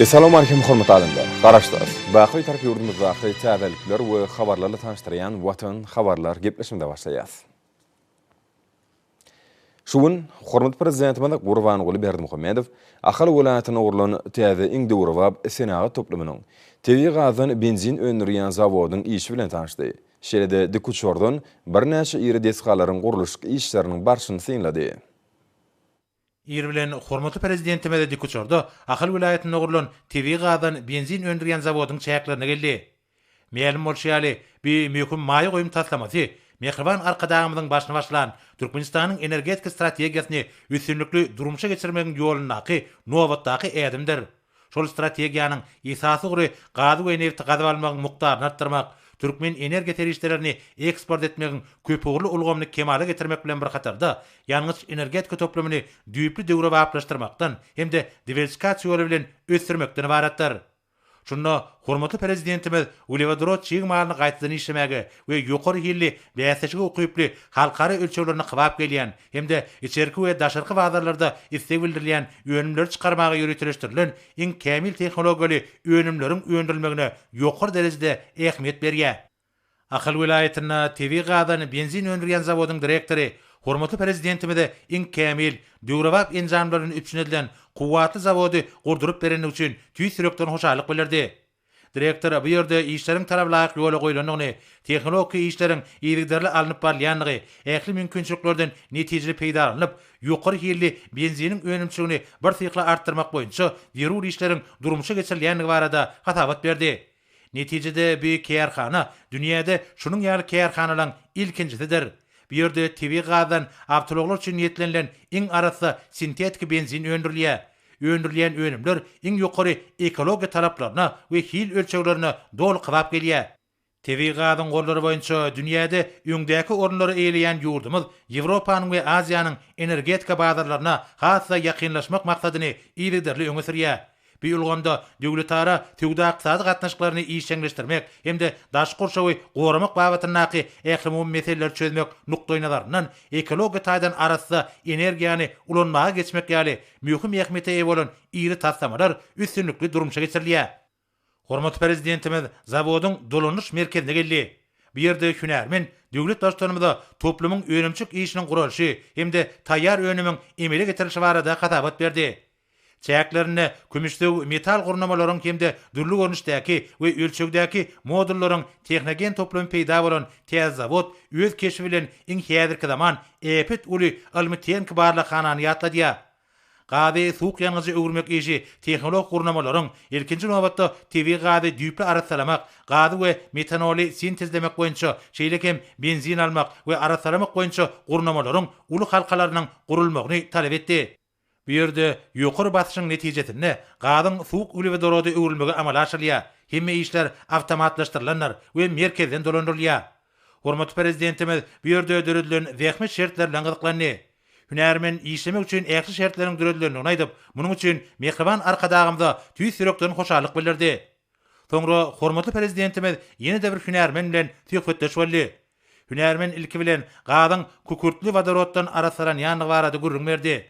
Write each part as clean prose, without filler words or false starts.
Essalawmalikim hormatly adamlar! Garaşsyz, baky Bitarap ýurdumyzdaky täzelikler we habarlarla tanyşdyrýan Watan habarlar gepleşigimize başlaýas. Şu gün hormatly Prezidentimiz Gurbanguly Berdimuhamedow Ahal welaýatynda gurlan täze iň döwrebap senagat toplumynyň, tebigy gazdan benzin öndürýän zawodyň işi bilen tanyşdy. Şeýle-de dikuçardan birnäçe iri desgalaryň gurluşyk işleriniň barşyny synlady. Ir bilen hormatly Prezidentimiz dikuçarda Ahal welaýatynda gurlan tebigy gazdan benzin öndürýän zawodyň çäklerine geldi. Mälim bolşy ýaly, bu möhüm maýa goýum taslamasy mähriban Arkadagymyzyň başyny başlan Türkmenistanyň energetika strategiýasyny üstünlikli durmuşa geçirmegiň ýolundaky nobatdaky ädimdir. Şol strategiýanyň esasy ugry gazy we nebti gazyp almagyň mukdaryny artdyrmak, türkmen energiýa serişdelerini eksport etmegiň köpugurly ulgamyny kemala getirmek bilen bir hatarda, ýangyç-energetika toplumyny düýpli döwrebaplaşdyrmakdan hem-de diwersifikasiýa ýoly bilen ösdürmekden ybaratdyr. Şunda hormatly Prezidentimiz uglewodorod çig malyny gaýtadan işlemäge we ýokary hilli bäsleşige ukyply halkara ölçeglerine kybap gelýän hem-de içerki we daşarky bazarlarda isleg bildirilýän önümleri çykarmaga ýöriteleşdirilen iň kämil tehnologiýaly önümleriň öndürilmegine ýokary derejede ähmiýet berýär. Ahal welaýatynda tebigy gazdan benzin öndürýän zawodyň direktory hormatly Prezidentimize iň kämil, döwrebap enjamlar bilen üpjün edilen kuwwatly zawody gurduryp berendigi üçin tüýs ýürekden hoşallyk bildirdi. Direktor bu ýerde işleriň talabalaýyk ýola goýlandygyny, tehnologiki işleriň yzygiderli alnyp barylýandygy, ähli mümkinçiliklerden netijeli peýdalanylyp, ýokary hilli benziniň önümçiligini birsyhly artdyrmak boýunça zerur işleriň durmuşa geçirilýändigi barada hasabat berdi. Netijede bu kärhana dünýäde şunuň ýaly kärhanalaryň ilkinjisidir. Bu ýerde tebigy gazdan awtoulaglar üçin niýetlenilen iň arassa sintetiki benzin öndürilýär. Öndürilýän önümler iň ýokary ekologiýa talaplaryna we hil ölçeglerine doly kybap gelýär. Tebigy gazyň gorlary boýunça dünýäde öňdäki orunlary eýeleýän ýurdumyz Ýewropanyň we Aziýanyň energetika bazarlaryna has-da ýakynlaşmak maksadyny yzygiderli öňe sürýär. Bu ulgamda döwletara söwda-ykdysady gatnaşyklaryny işjeňleşdirmek hem-de daşky gurşawy goramak babatyndaky ählumumy meseleleri çözmek nukdaýnazaryndan ekologiýa taýdan arassa energiýany ulanmaga geçmek ýaly möhüm ähmiýete eýe bolan iri taslamalar üstünlikli durmuşa geçirilýär. Hormatly Prezidentimiz zawodyň dolanyş merkezine geldi. Bu ýerde hünärmen döwlet Baştutanymyza toplumyň önümçilik işiniň guralyşy hem-de taýýar önümiň emele getirilişi barada hasabat berdi. Çäklerinde kümüşsöw metal gurnamalaryň hem-de dürli görnüşdäki we ölçegdäki modullaryň tehnogen toplumy peýda bolan täze zawod öz keşbi bilen iň häzirki zaman äpet uly ylmy-tehniki barlaghanany ýatladýar. Gazy suwuk ýangyja öwürmek işi tehnologik gurnamalaryň, ilkinji nobatda, tebigy gazy düýpli arassalamak, gazy we metanoly sintezlemek boýunça, şeýle hem benzin almak we arassalamak boýunça gurnamalaryň uly halkalarynyň gurulmagyny talap etdi. Bu ýerde ýokary basyşyň netijesinde gazyň suwuk uglewodoroda öwrülmegi amala aşyrylýar. Hemme işler awtomatlaşdyrylandyr we merkezden dolandyrylýar. Hormatly Prezidentimiz bu ýerde döredilen zähmet şertleri bilen gyzyklandy. Hünärmen işlemek üçin ähli şertleriň döredilendigini aýdyp, munuň üçin mähriban Arkadagymyza tüýs ýürekden hoşallyk bildirdi. Soňra hormatly Prezidentimiz ýene-de bir hünärmen bilen söhbetdeş boldy. Hünärmen ilki bilen gazyň kükürtli wodoroddan arassalanýandygy barada gürrüň berdi.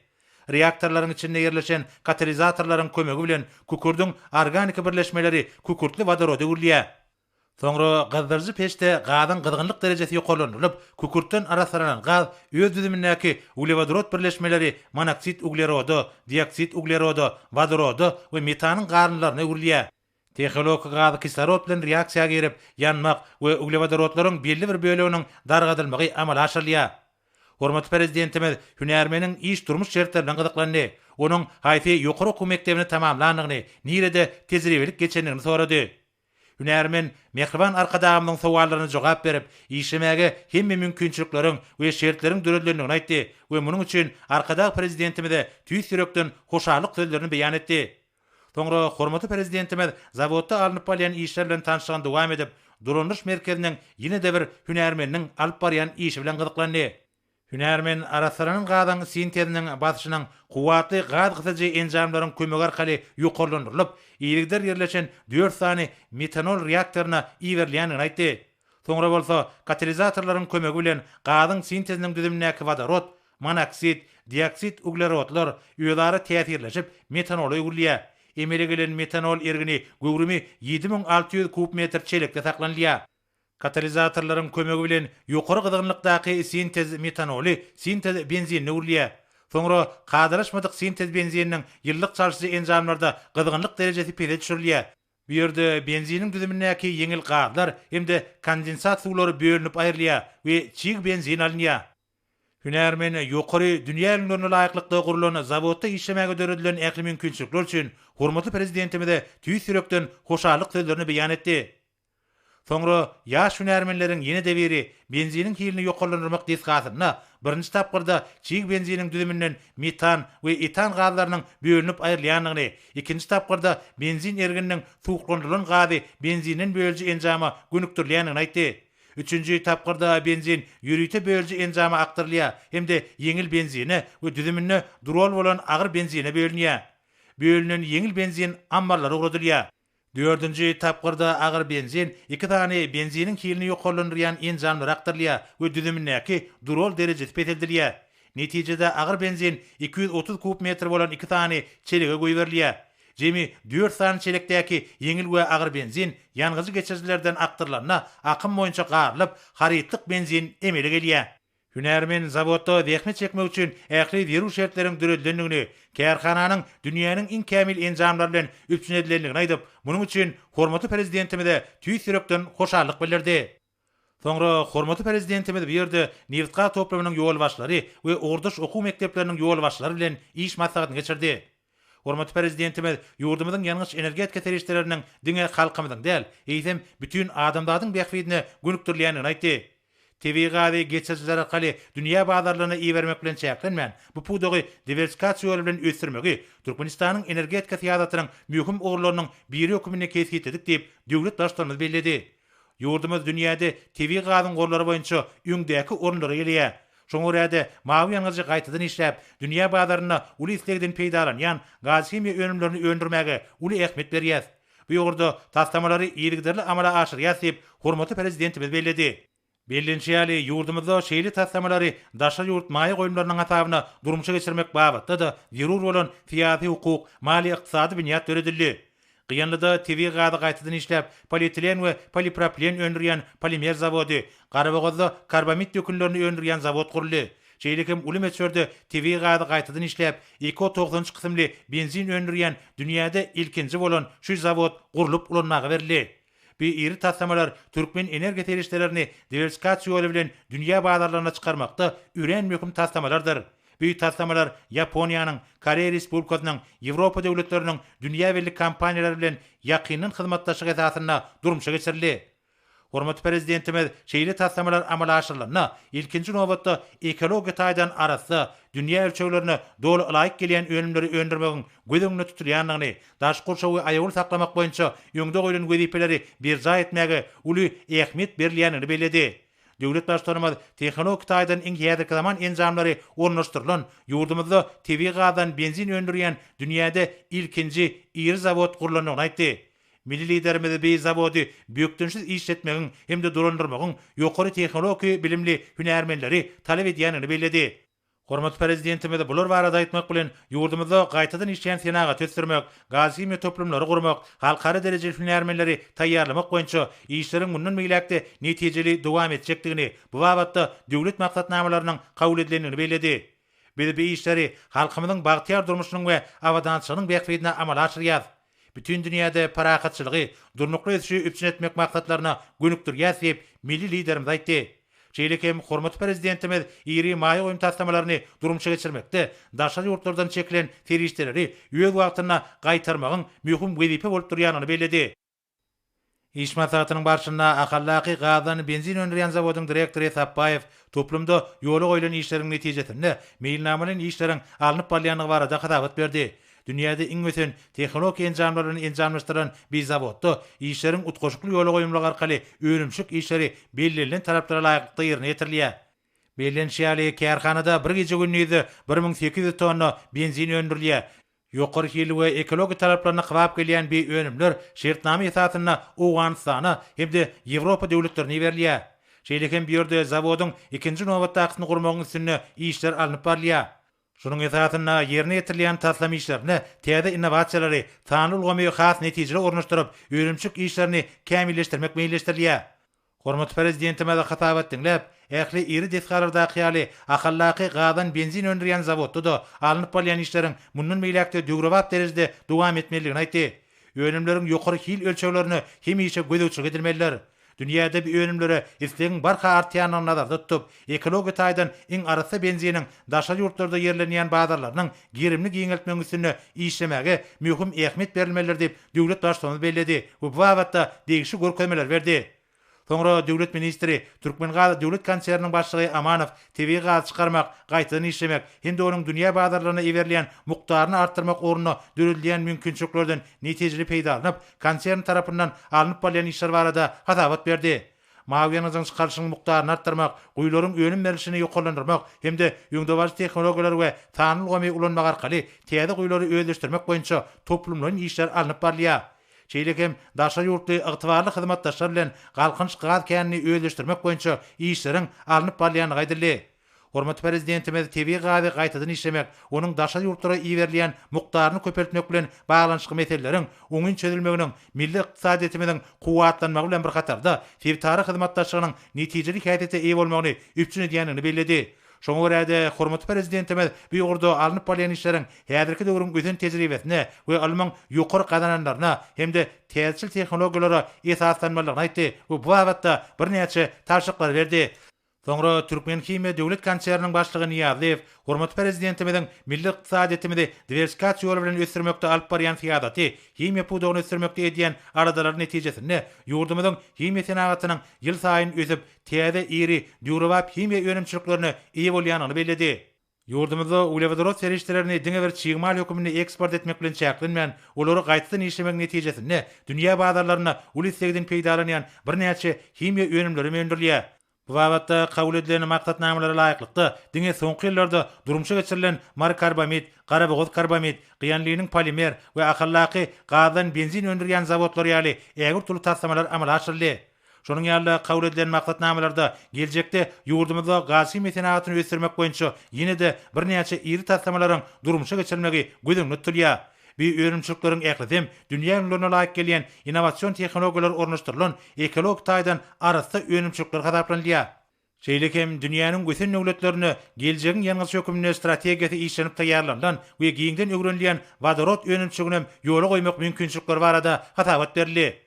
Reaktorlaryň içinde ýerleşen katalizatorlaryň kömegi bilen kükürdiň organiki birleşmeleri kükürtli wodoroda öwrülýär. Soňra gyzdyryjy peçde gazyň gyzgynlyk derejesi ýokarlandyrylyp, kükürtden arassalanan gaz öz düzümindäki uglewodorod birleşmeleri monoksid ugleroda, dioksid ugleroda, wodoroda we metanyň garyndylaryna öwrülýär. Tehnologiki gaz kislorod bilen reaksiýa girip, ýanmak we uglewodorodlaryň belli bir böleginiň dargadylmagy amala aşyrylýar. Hormatly Prezidentimiz hünärmeniň iş-durmuş şertleri bilen gyzyklandy. Onuň haýsy ýokary okuw mekdebini tamamlandygyny, nirede tejribelik geçendigini sorady. Hünärmen mähriban Arkadagymyzyň sowallaryna jogap berip, işlemäge hemme mümkinçilikleriň we şertleriň döredilendigini aýtdy we munuň üçin Arkadag Prezidentimize tüýs ýürekden hoşallyk sözlerini beýan etdi. Soňra hormatly Prezidentimiz zawodda alnyp barylýan işler bilen tanyşlygyny dowam edip, dolandyryş merkeziniň ýene-de bir hünärmeniniň alyp barýan işi bilen gyzyklandy. Hünärmen arassalanan gazyň sinteziniň basyşynyň kuwwatly gaz gysyjy enjamlaryň kömegi arkaly ýokarlandyrylyp, yzygider ýerleşen dört sany metanol reaktoryna iberilýändigini aýtdy. Soňra bolsa katalizatorlaryň kömegi bilen gazyň sinteziniň düzümindäki wodorod, monoksid, dioksid uglerodlar özara täsirleşip, metanola öwrülýär. Emele gelen metanol ergini göwrümi 7600 kub metr çelekde saklanylýar. Katalizatorlaryň kömegi bilen ýokary gyzgynlykdaky sintez metanoly sintez benzinine öwrülýär. Soňra kadalaşmadyk sintez benzininiň ýylylyk çalşyjy enjamlarda gyzgynlyk derejesi pese düşürilýär. Bu ýerde benziniň düzümindäki ýeňil gazlar hem-de kondensat suwlary bölünip aýrylýar we çig benzin alynýar. Hünärmen ýokary dünýä ülňülerine laýyklykda gurlan zawodda işlemäge döredilen ähli mümkinçilikler üçin hormatly Prezidentimize tüýs ýürekden hoşallyk sözlerini beýan etdi. Soňra ýaş hünärmenleriň ýene-de biri benziniň hilini ýokarlandyrmak desgasynda birinji tapgyrda çig benziniň düzüminden metan we etan gazlarynyň bölünip aýrylýandygyny, ikinji tapgyrda benzin ergininiň suwuklandyrylan gazy benzinden bölüji enjama gönükdirilýändigini aýtdy. Üçünji tapgyrda benzin ýörite bölüji enjama akdyrylýar hem-de ýeňil benzine we düzüminde durol bolan agyr benzine bölünýär. Bölünen ýeňil benzin ammarlara ugradylýar. Dördünji tapgyrda agyr benzin iki sany benziniň hilini ýokarlandyrýan enjamlara akdyrylýar we düzümindäki durol derejesi peseldilýär. Netijede agyr benzin 230 kub metr bolan iki sany çelege goýberilýär. Jemi dört sany çelekdäki ýeňil we agyr benzin ýangyjy geçirijilerden akdyrylanda akym boýunça garylyp, harytlyk benzin emele gelýär. Hünärmen zawodda zähmet çekmek üçin ähli zerur şertleriň döredilendigini, kärhananyň dünýäniň iň kämil enjamlary bilen üpjün edilendigini aýdyp, munuň üçin hormatly Prezidentimize tüýs ýürekden hoşallyk bildirdi. Soňra hormatly Prezidentimiz bu ýerde nebitgaz toplumynyň ýolbaşçylary we ugurdaş okuw mekdepleriniň ýolbaşçylary bilen iş maslahatyny geçirdi. Hormatly Prezidentimiz ýurdumyzyň ýangyç-energetika serişdeleriniň diňe halkymyzyň däl, eýsem, bütin adamzadyň bähbidine gönükdirilýändigini aýtdy. Tebigy gazy geçirijiler arkaly dünýä bazarlaryna ibermek bilen çäklenmän, bu pudagy diwersifikasiýa ýoly bilen ösdürmegi Türkmenistanyň energetika syýasatynyň möhüm ugurlarynyň biri hökmünde kesgitledik diýip, döwlet Baştutanymyz belledi. Ýurdumyz dünýäde tebigy gazyň gorlary boýunça öňdäki orunlary eýeleýär. Şoňa görä-de, mawy ýangyjy gaýtadan işläp, dünýä bazarynda uly islegden peýdalanýan gazhimiýa önümlerini öndürmäge uly ähmiýet berýäs. Bu ugurda taslamalary yzygiderli amala aşyrýas diýip, hormatly Prezidentimiz belledi. Bellenişi ýaly, ýurdumyzda şeýle taslamalary daşary ýurt maýa goýumlarynyň hasabyna durmuşa geçirmek babatda-da zerur bolan syýasy-hukuk, maliýe-ykdysady binýat döredildi. Gyýanlyda tebigy gazy gaýtadan işläp, polietilen we polipropilen öndürýän polimer zawody, Garabogazda karbamid dökünlerini öndürýän zawod guruldy. Şeýle hem uly möçberde tebigy gazy gaýtadan işläp, Eko 93 kysymly benzin öndürýän dünýäde ilkinji bolan şu zawod gurlup ulanmaga berildi. Bu iri taslamalar türkmen energiýa serişdelerini diwersifikasiýa ýoly bilen dünýä bazarlaryna çykarmakda örän möhüm taslamalardyr. Bu taslamalar Ýaponiýanyň, Koreýa Respublikasynyň, Ýewropa döwletleriniň dünýä belli kompaniýalary bilen ýakyndan hyzmatdaşlyk esasynda durmuşa geçirildi. Hormatly Prezidentimiz şeýle taslamalar amala aşyrylanda, ilkinji nobatda, ekologiýa taýdan arassa, dünýä ölçeglerine doly ylaýyk gelýän önümleri öndürmegiň göz öňünde tutulýandygyny, daşky gurşawy aýawly saklamak boýunça öňde goýlan wezipeleri berjaý etmäge uly ähmiýet berilýändigini belledi. Döwlet Baştutanymyz tehnologik taýdan iň häzirki zaman enjamlary ornaşdyrylan, ýurdumyzda tebigy gazdan benzin öndürýän dünýäde ilkinji iri zawod gurlandygyny aýtdy. Milli Liderimiz bi zawody bökdençsiz işletmegiň hem-de dolandyrmagyň ýokary tehnologiki bilimli hünärmenleri talap edýändigini belledi. Hormatly Prezidentimiz bular barada aýtmak bilen, ýurdumyzda gaýtadan işleýän senagaty ösdürmek, gazhimiýa toplumlary gurmak, halkara derejeli hünärmenleri taýýarlamak boýunça işleriň mundan beýläk-de netijeli dowam etjekdigini, bu babatda döwlet maksatnamalarynyň kabul edilendigini belledi. Biz bu işleri halkymyzyň bagtyýar durmuşynyň we abadançylygynyň bähbidine amala aşyrýarys. Bütin dünýäde parahatçylygy, durnukly ösüşi üpjün etmek maksatlaryna gönükdirýäris diýip, milli Liderimiz aýtdy. Şeýle hem hormatly Prezidentimiz iri maýa goýum taslamalaryny durmuşa geçirmekde daşary ýurtlardan çekilen serişdeleri öz wagtynda gaýtarmagyň möhüm wezipe bolup durýandygyny belledi. Iş maslahatynyň barşynda Ahaldaky gazdan benzin öndürýän zawodyň direktory Sapbaýew toplumda ýola goýlan işleriň netijesinde meýilnamalaýyn işleriň alnyp barylýandygy barada hasabat berdi. Dünýäde iň ösen tehnologik enjamlar bilen enjamlaşdyrylan bi zawodda işleriň utgaşykly ýola goýulmagy arkaly önümçilik işleri bellenilen talaplara laýyklykda ýerine ýetirilýär. Bellenişi ýaly, kärhanada bir gije-gündizde 1800 tonna benzin öndürilýär. Ýokary hilli we ekologiýa talaplaryna kybap gelýän bi önümler şertnama esasynda Owganystana hem-de Ýewropa döwletlerine iberilýär. Şeýle hem bu ýerde zawodyň ikinji nobatdakysyny gurmagyň üstünde işler alnyp barylýar. Şunuň esasynda ýerine ýetirilýän taslama işlerinde täze innowasiýalary, sanly ulgamy has netijeli ornaşdyryp, önümçilik işlerini kämilleşdirmek meýilleşdirilýär. Hormatly Prezidentimiz hasabat diňläp, ähli iri desgalardaky ýaly Ahaldaky gazdan benzin öndürýän zawodda-da alnyp barylýan işleriň mundan beýläk-de döwrebap derejede dowam etmelidigini aýtdy. Önümleriň ýokary hil ölçeglerine hemişe gözegçilik edilmelidir. Dünýäde bu önümlere islegiň barha artýandygyny nazarda tutup, ekologiýa taýdan iň arassa benziniň daşary ýurtlarda ýerlenýän bazarlarynyň gerimini giňeltmegiň üstünde işlemäge möhüm ähmiýet berilmelidir diýip, döwlet Baştutanymyz belledi we bu babatda degişli görkezmeleri berdi. Soňra döwlet ministri, Türkmengaz döwlet konserniniň başlygy Amanow tebigy gazy çykarmak, gaýtadan işlemek hem-de onuň dünýä bazarlaryna iberilýän mukdaryny artdyrmak ugrunda döredilýän mümkinçiliklerden netijeli peýdalanyp, konsern tarapyndan alnyp barylýan işler barada hasabat berdi. Mawy ýangyjyň çykarylyşynyň mukdaryny artdyrmak, guýularyň önüm berlişini ýokarlandyrmak hem-de öňdebaryjy tehnologiýalary we sanly ulgamy ulanmak arkaly täze guýulary özleşdirmek boýunça toplumlaýyn işler alnyp barylýar. Şeýle hem daşary ýurtly ygtybarly hyzmatdaşlar bilen Galkynyş gaz känini özleşdirmek boýunça işleriň alnyp barylýandygy aýdyldy. Hormatly Prezidentimiz tebigy gazy gaýtadan işlemek, onuň daşary ýurtlara iberilýän mukdaryny köpeltmek bilen baglanyşykly meseleleriň oňyn çözülmeginiň milli ykdysadyýetimiziň kuwwatlanmagy bilen bir hatarda, sebitara hyzmatdaşlygynyň netijeli häsiýete eýe bolmagyny üpjün edýändigini belledi. Şoňa görä-de, hormatly Prezidentimiz bu ugurda alnyp barylýan işleriň häzirki döwrüň ösen tejribesine we ylmyň ýokary gazananlaryna hem-de täzeçil tehnologiýalara esaslanmalydygyny aýtdy we bu babatda birnäçe tabşyryklary berdi. Soňra Türkmenhimiýa döwlet konserniniň başlygy Nyýazlyýew hormatly Prezidentimiziň milli ykdysadyýetimizi diwersifikasiýa ýoly bilen ösdürmekde alyp barýan syýasaty, himiýa pudagyny ösdürmekde edýän aladalary netijesinde ýurdumyzyň himiýa senagatynyň ýylsaýyn ösüp, täze iri, döwrebap himiýa önümçiliklerine eýe bolýandygyny belledi. Ýurdumyzda uglewodorod serişdelerini diňe bir çig mal hökmünde eksport etmek bilen çäklenmän, olary gaýtadan işlemegiň netijesinde dünýä bazarlarynda uly islegden peýdalanýan birnäçe himiýa önümleri hem öndürilýär. Bu babatda kabul edilen maksatnamalara laýyklykda, diňe soňky ýyllarda durmuşa geçirilen Marykarbamid, Garabogazkarbamid, Gyýanlynyň polimer we Ahaldaky gazdan benzin öndürýän zawodlary ýaly ägirt uly taslamalar amala aşyryldy. Şonuň ýaly-da, kabul edilen maksatnamalarda geljekde ýurdumyzda gazhimiýa senagatyny ösdürmek boýunça ýene-de birnäçe iri taslamalaryň durmuşa geçirilmegi göz öňünde tutulýar. Bu önümçilikleriň ählisi hem dünýä ülňülerine laýyk gelýän innowasion tehnologiýalar ornaşdyrylan ekologik taýdan arassa önümçilikler hasaplanylýar. Şeýle hem dünýäniň ösen döwletlerinde geljegiň ýangyç hökmünde strategiýasy işlenip taýýarlanylan we giňden öwrenilýän wodorod önümçiliginem ýola goýmak mümkinçilikleri barada hasabat berildi.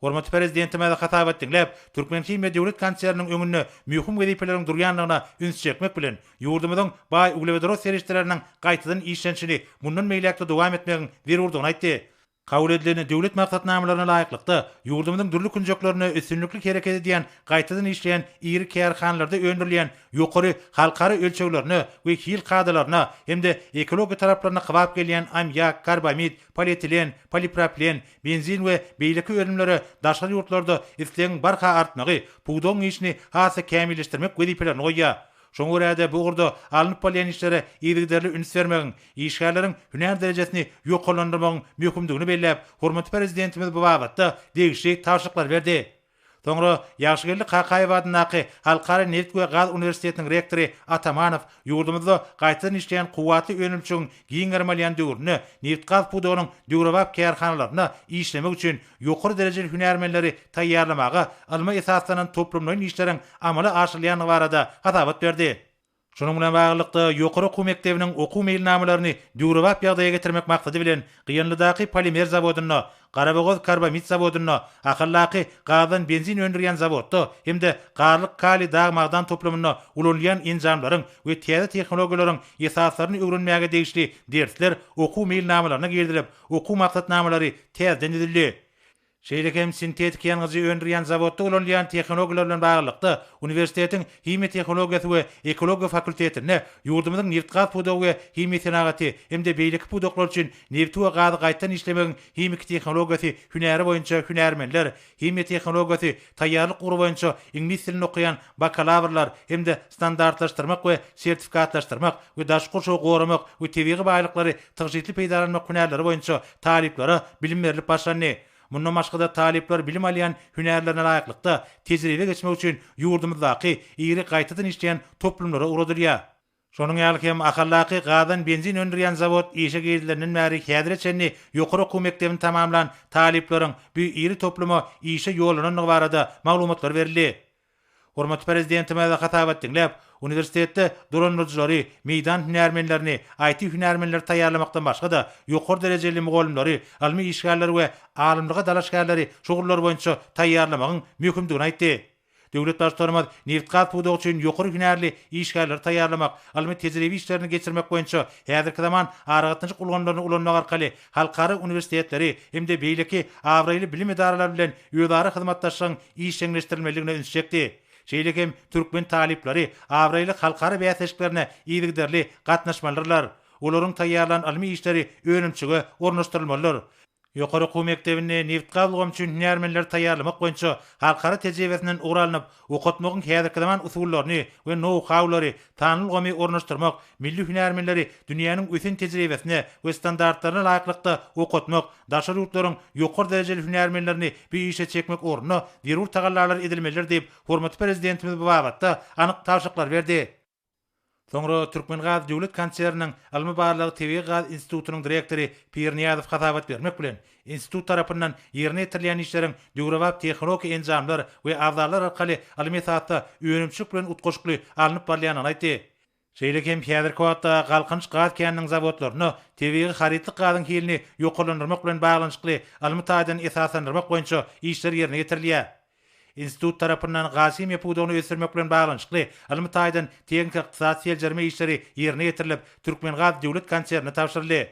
Hormatly Prezidentimiz hasabat diňläp, Türkmenhimiýa döwlet konserniniň öňünde möhüm wezipeleriň durýandygyna üns çekmek bilen, ýurdumyzyň baý uglewodorod serişdeleriniň gaýtadan işlenişini mundan beýläk-de dowam etmegiň zerurdygyny aýtdy. Kabul edilen döwlet maksatnamalaryna laýyklykda, ýurdumyzyň dürli künjeklerinde üstünlikli hereket edýän gaýtadan işleýän iri kärhanalarda öndürilýän ýokary halkara ölçeglerine we hil kadalaryna hem-de ekologiýa talaplaryna kybap gelýän ammiak, karbamid, polietilen, polipropilen, benzin we beýleki önümlere daşary ýurtlarda islegiň barha artmagy pudagyň işini has-da kämilleşdirmek wezipelerini goýýar. Şoňa görä-de, bu ugurda alnyp barylýan işlere yzygiderli üns bermegiň, işgärleriň hünär derejesini ýokarlandyrmagyň möhümdigini belläp, hormatly Prezidentimiz bu babatda degişli tabşyryklary berdi. Soňra Ýagşygeldi Kakaýew adyndaky Halkara nebit we gaz uniwersitetiniň rektory Atamanow ýurdumyzda gaýtadan işleýän kuwwatly önümçiligiň giň gerim alýan döwründe nebitgaz pudagynyň döwrebap kärhanalarynda işlemek üçin ýokary derejeli hünärmenleri taýýarlamaga ylma esaslanan toplumlaýyn işleriň amala aşyrylýandygy barada hasabat berdi. Şunuň bilen baglylykda, ýokary okuw mekdebiniň okuw meýilnamalaryny döwrebap ýagdaýa getirmek maksady bilen, Gyýanlydaky polimer zawodynda, Garabogaz karbamid zawodynda, Ahaldaky gazdan benzin öndürýän zawodda hem-de Garlyk kaliý dag-magdan toplumynda ulanylýan enjamlaryň we täze tehnologiýalaryň esaslaryny öwrenmäge degişli dersler okuw meýilnamalaryna girizilip, okuw maksatnamalary täzeden düzüldi. Şeýle hem sintetiki ýangyjy öndürýän zawodda ulanylýan tehnologiýalar bilen baglylykda, uniwersitetiň himiýa tehnologiýasy we ekologiýa fakultetinde ýurdumyzyň nebitgaz pudagy we himiýa senagaty hem-de beýleki pudaklar üçin nebiti we gazy gaýtadan işlemegiň himiki tehnologiýasy hünäri boýunça hünärmenler, himiýa tehnologiýasy taýýarlyk ugry boýunça iňlis dilinde okaýan bakalawrlar hem-de standartlaşdyrmak we sertifikatlaşdyrmak we daşky gurşawy goramak we tebigy baýlyklary tygşytly peýdalanmak hünärleri boýunça talyplara bilim berlip başlandy. Mundan başga-da talyplar bilim alýan hünärlerine laýyklykda tejribe geçmek üçin ýurdumyzdaky iri gaýtadan işleýän toplumlara ugradylýar. Şonuň ýaly hem Ahaldaky gazdan benzin öndürýän zawod işe girizilenden bäri häzire çenli ýokary okuw mekdebini tamamlan talyplaryň bu iri topluma işe ýollanandygy barada maglumatlar berildi. Hormatly Prezidentimiz hasabat diňläp, uniwersitetde dolandyryjylary, meýdan hünärmenlerini, IT-hünärmenleri taýýarlamakdan başga-da, ýokary derejeli mugallymlary, ylmy işgärleri we alymlyga dalaşgärleri şu ugurlar boýunça taýýarlamagyň möhümdigini aýtdy. Döwlet Baştutanymyz nebitgaz pudagy üçin ýokary hünärli işgärleri taýýarlamak, ylmy-tejribe işlerini geçirmek boýunça häzirki zaman aragatnaşyk ulgamlaryny ulanmak arkaly halkara uniwersitetleri hem-de beýleki abraýly bilim edaralary bilen özara hyzmatdaşlygyň işjeňleşdirilmelidigine üns çekdi. Şeýle hem türkmen talyplary abraýly halkara bäsleşiklerine yzygiderli gatnaşmalydyrlar. Olaryň taýýarlan ylmy işleri önümçige ornaşdyrylmalydyr. Ýokary okuw mekdebinde nebitgaz ulgamy üçin hünärmenleri taýýarlamak boýunça halkara tejribesinden ugur alnyp, okatmagyň häzirki zaman usullaryny we nou-haulary, sanly ulgamy ornaşdyrmak, milli hünärmenleri dünýäniň ösen tejribesine we standartlaryna laýyklykda okatmak, daşary ýurtlaryň ýokary derejeli hünärmenlerini bu işe çekmek ugrunda zerur tagallalar edilmelidir diýip, hormatly Prezidentimiz bu babatda anyk tabşyryklary berdi. Soňra Türkmengaz döwlet konserniniň Ylmy-barlag tebigy gaz institutynyň direktory Pirniýazow hasabat bermek bilen, institut tarapyndan ýerine ýetirilýän işleriň döwrebap tehnologik enjamlar we abzallar arkaly ylmy esasda önümçilik bilen utgaşykly alnyp barylýandygyny aýtdy. Şeýle hem häzirki wagtda Galkynyş gaz käniniň zawodlarynda tebigy harytlyk gazyň hilini ýokarlandyrmak bilen baglanyşykly ylmy taýdan esaslandyrmak boýunça işler ýerine ýetirilýär. Institut tarapyndan gazhimiýa pudagyny ösdürmek bilen baglanyşykly ylmy taýdan tehniki-ykdysady seljerme işleri ýerine ýetirilip, Türkmengaz döwlet konsernine tabşyryldy.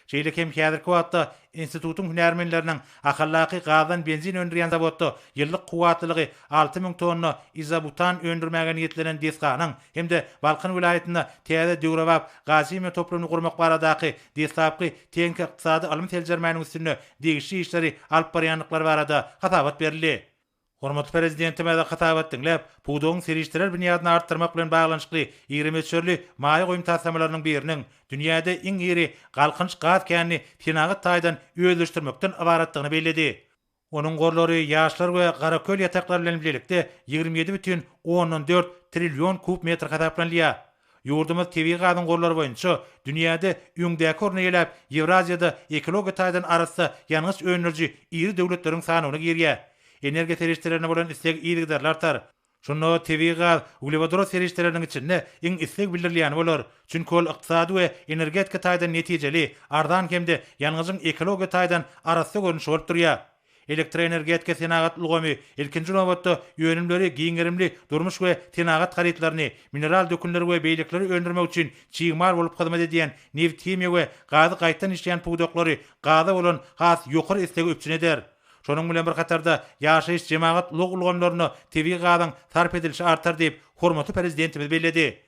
Şeýle hem häzirki wagtda institutyň hünärmenleriniň Ahaldaky gazdan benzin öndürýän zawodda ýyllyk kuwwatlylygy 6000 tonna izobutan öndürmäge niýetlenen desganyň hem-de Balkan welaýatynda täze döwrebap gazhimiýa toplumyny gurmak baradaky deslapky tehniki-ykdysady ylmy seljermäniň üstünde degişli işleri alyp barýandyklary barada hasabat berildi. Hormatly Prezidentimiz hasabat diňläp, pudagyň serişdeler binýadyny artdyrmak bilen baglanyşykly iri möçberli maýa goýum taslamalarynyň biriniň dünýäde iň iri Galkynyş gaz känini senagat taýdan özleşdirmekden ybaratdygyny belledi. Onuň gorlary Ýaşlar we Garaköl ýataklary bilen bilelikde 27,4 trillion kub metr hasaplanylýar. Ýurdumyz tebigy gazyň gorlary boýunça dünýäde öňdäki orny eýeläp, Ýewraziýada ekologiýa taýdan arassa ýangyç öndüriji iri döwletleriň sanawyna girýär. Energiýa serişdelerine bolan isleg yzygiderli artar. Şunda tebigy gaz uglewodorod serişdeleriniň içinde iň isleg bildirilýäni bolar. Çünki ol ykdysady we energetika taýdan netijeli, arzan hem-de ýangyjyň ekologiýa taýdan arassa görnüşi bolup durýar. Elektroenergetika senagat ulgamy, ilkinji nobatda, önümleri giň gerimli durmuş we senagat harytlaryny, mineral dökünleri we beýlekileri öndürmek üçin çig mal bolup hyzmat edýän nebithimiýa we gazy gaýtadan işleýän pudaklary gaza bolan has ýokary islegi üpjün eder. Şonuň bilen bir hatarda, ýaşaýyş-jemagat ulag ulgamlarynda tebigy gazyň sarp edilişi artar diýip, hormatly Prezidentimiz belledi.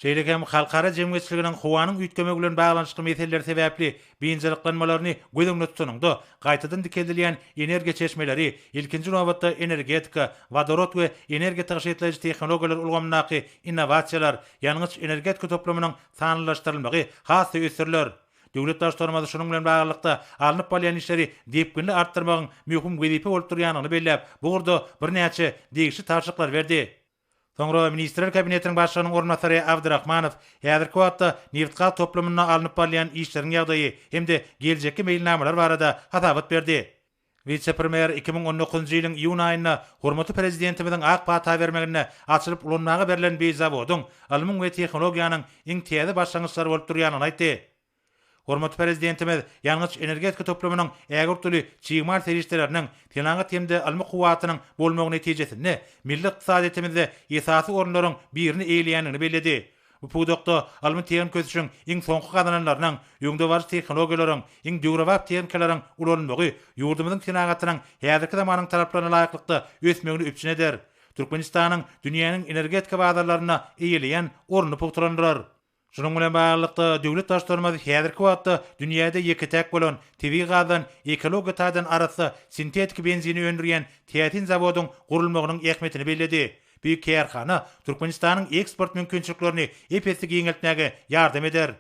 Şeýle hem halkara jemgyýetçiliginiň howanyň üýtgemegi bilen baglanyşykly meseleler sebäpli biynjalyklanmalaryny göz öňünde tutanyňda, gaýtadan dikeldilýän energiýa çeşmeleri, ilkinji nobatda, energetika, wodorod we energiýa tygşytlaýjy tehnologiýalar ulgamyndaky innowasiýalar, ýangyç-energetika toplumynyň sanlylaşdyrylmagy has-da ösdüriler. Döwlet Baştutanymyz şunuň bilen baglylykda, alnyp barylýan işleri depginli artdyrmagyň möhüm wezipe bolup durýandygyny belläp, bu ugurda birnäçe degişli tabşyryklary berdi. Soňra Ministrler Kabinetiniň Başlygynyň orunbasary Abdyrahmanow häzirki wagtda nebitgaz toplumynda alnyp barylýan işleriň ýagdaýy hem-de geljekki meýilnamalar barada hasabat berdi. Wise-premýer 2019-njy ýylyň iýun aýynda hormatly Prezidentimiziň ak pata bermeginde açylyp ulanmaga berlen bi zawodyň ylmyň we tehnologiýanyň iň täze başlangyçlary bolup durýandygyny aýtdy. Hormatly Prezidentimiz ýangyç-energetika toplumynyň ägirt uly çig mal serişdeleriniň, senagat hem-de ylmy kuwwatynyň bolmagy netijesinde milli ykdysadyýetimizde esasy orunlaryň birini eýeleýändigini belledi. Bu pudakda ylmy-tehniki ösüşiň iň soňky gazananlarynyň, öňdebaryjy tehnologiýalaryň, iň döwrebap tehnikalaryň ulanylmagy ýurdumyzyň senagatynyň häzirki zamanyň talaplaryna laýyklykda ösmegini üpjün eder. Türkmenistanyň dünýäniň energetika bazarlarynda eýeleýän ornuny pugtalandyrar. Şunuň bilen baglylykda, döwlet Baştutanymyz häzirki wagtda dünýäde ýeke-täk bolan, tebigy gazdan ekologiýa taýdan arassa sintetiki benzini öndürýän täsin zawodyň gurulmagynyň ähmiýetini belledi. Bu kärhana Türkmenistanyň eksport mümkinçiliklerini ep-esli giňeltmäge ýardam eder.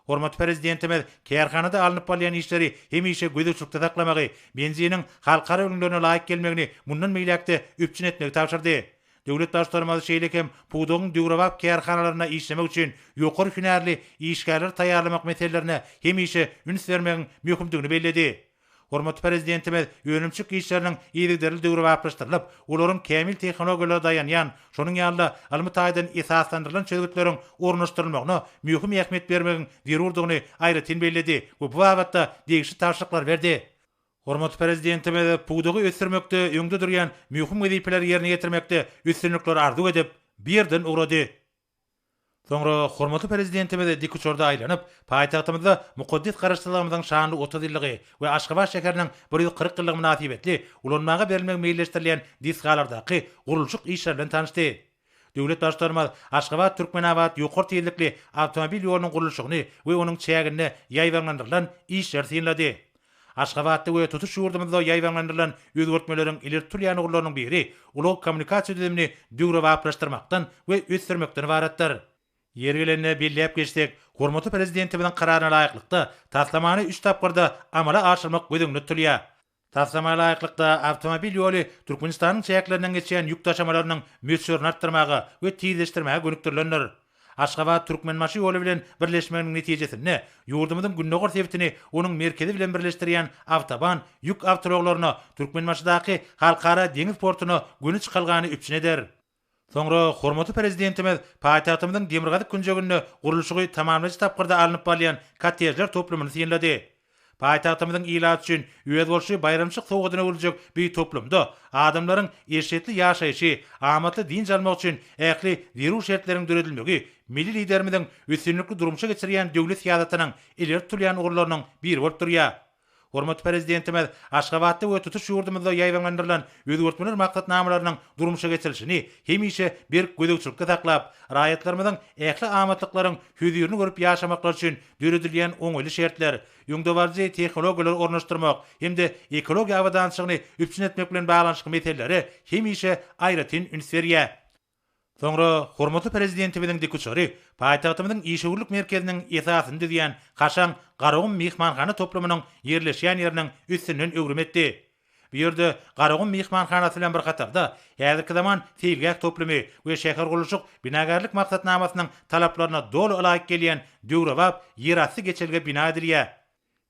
Hormatly Prezidentimiz kärhanada alnyp barylýan işleri hemişe gözegçilikde saklamagy, benziniň halkara ülňülerine laýyk gelmegini mundan beýläk-de üpjün etmegi tabşyrdy. Döwlet Baştutanymyz şeýle hem pudagyň döwrebap kärhanalarynda işlemek üçin ýokary hünärli işgärleri taýýarlamak meselelerine hemişe üns bermegiň möhümdigini belledi. Hormatly Prezidentimiz önümçilik işleriniň yzygiderli döwrebaplaşdyrylyp, olaryň kämil tehnologiýalara daýanýan, şonuň ýaly-da ylmy taýdan esaslandyrylan çözgütleriň ornaşdyrylmagyna möhüm ähmiýet bermegiň zerurdygyny aýratyn belledi we bu babatda degişli tabşyryklary berdi. Hormatly Prezidentimiz pudagy ösdürmekde öňde durýan möhüm wezipeleri ýerine ýetirmekde üstünlikleri arzuw edip, bu ýerden ugrady. Soňra hormatly Prezidentimiz dikuçarda aýlanyp, paýtagtymyzda mukaddes Garaşsyzlygymyzyň şanly 30 ýyllygy we Aşgabat şäheriniň 140 ýyllygy mynasybetli ulanmaga berilmegi meýilleşdirilýän desgalardaky gurluşyk işleri bilen tanyşdy. Döwlet Baştutanymyz Aşgabat-Türkmenabat ýokary tizlikli awtomobil ýolunyň gurluşygyny we onuň çäginde ýaýbaňlandyrylan işleri synlady. Aşgabatda we tutuş ýurdumyzda ýaýbaňlandyrylan özgertmeleriň ileri tutulýan ugurlarynyň biri ulag-kommunikasiýa düzümini döwrebaplaşdyrmakdan we ösdürmekden ybaratdyr. Ýeri gelende belläp geçsek, hormatly Prezidentimiziň Kararyna laýyklykda, taslamany üç tapgyrda amala aşyrmak göz öňünde tutulýar. Taslama laýyklykda, awtomobil ýoly Türkmenistanyň çäklerinden geçýän ýük daşamalarynyň möçberini artdyrmaga we tizleşdirmäge gönükdirilendir. Aşgabat, Türkmenbaşy ýoly bilen birleşmeginiň netijesinde, ýurdumyzyň gündogar sebitini onuň merkezi bilen birleşdirýän awtoban ýük awtoulaglaryna Türkmenbaşydaky Halkara deňiz portuna göni çykalgany üpjün eder. Soňra hormatly Prezidentimiz paýtagtymyzyň demirgazyk künjeginde gurluşygy tamamlaýjy tapgyrda alnyp barylýan kottejler toplumyny synlady. Paýtagtymyzyň ilaty üçin özboluşly baýramçylyk sowgadyna öwrüljek bu toplumda adamlaryň eşretli ýaşaýşy, amatly dynç almagy üçin ähli zerur şertleriň döredilmegi milli Liderimiziň üstünlikli durmuşa geçirýän döwlet syýasatynyň ileri tutulýan ugurlarynyň biri bolup durýar. Hormatly Prezidentimiz Aşgabatda we tutuş ýurdumyzda ýaýbaňlandyrylan özgertmeler maksatnamalarynyň durmuşa geçirilişini hemişe berk gözegçilikde saklap, raýatlarymyzyň ähli amatlyklaryň hözirini görüp ýaşamaklary üçin döredilýän oňaýly şertler, öňdebaryjy tehnologiýalary ornaşdyrmak hem-de ekologiýa abadançylygyny üpjün etmek bilen baglanyşykly meselelere hemişe aýratyn üns berýär. Soňra hormatly Prezidentimiziň dikuçary paýtagtymyzyň işewürlik merkeziniň esasyny düzýän kaşaň Garagum myhmanhana toplumynyň ýerleşýän ýeriniň üstünden öwrüm etdi. Bu ýerde Garagum myhmanhanasy bilen bir hatarda, häzirki zaman seýilgäh toplumy we şähergurluşyk binagärlik maksatnamasynyň talaplaryna doly ylaýyk gelýän döwrebap ýerasty geçelge bina edilýär.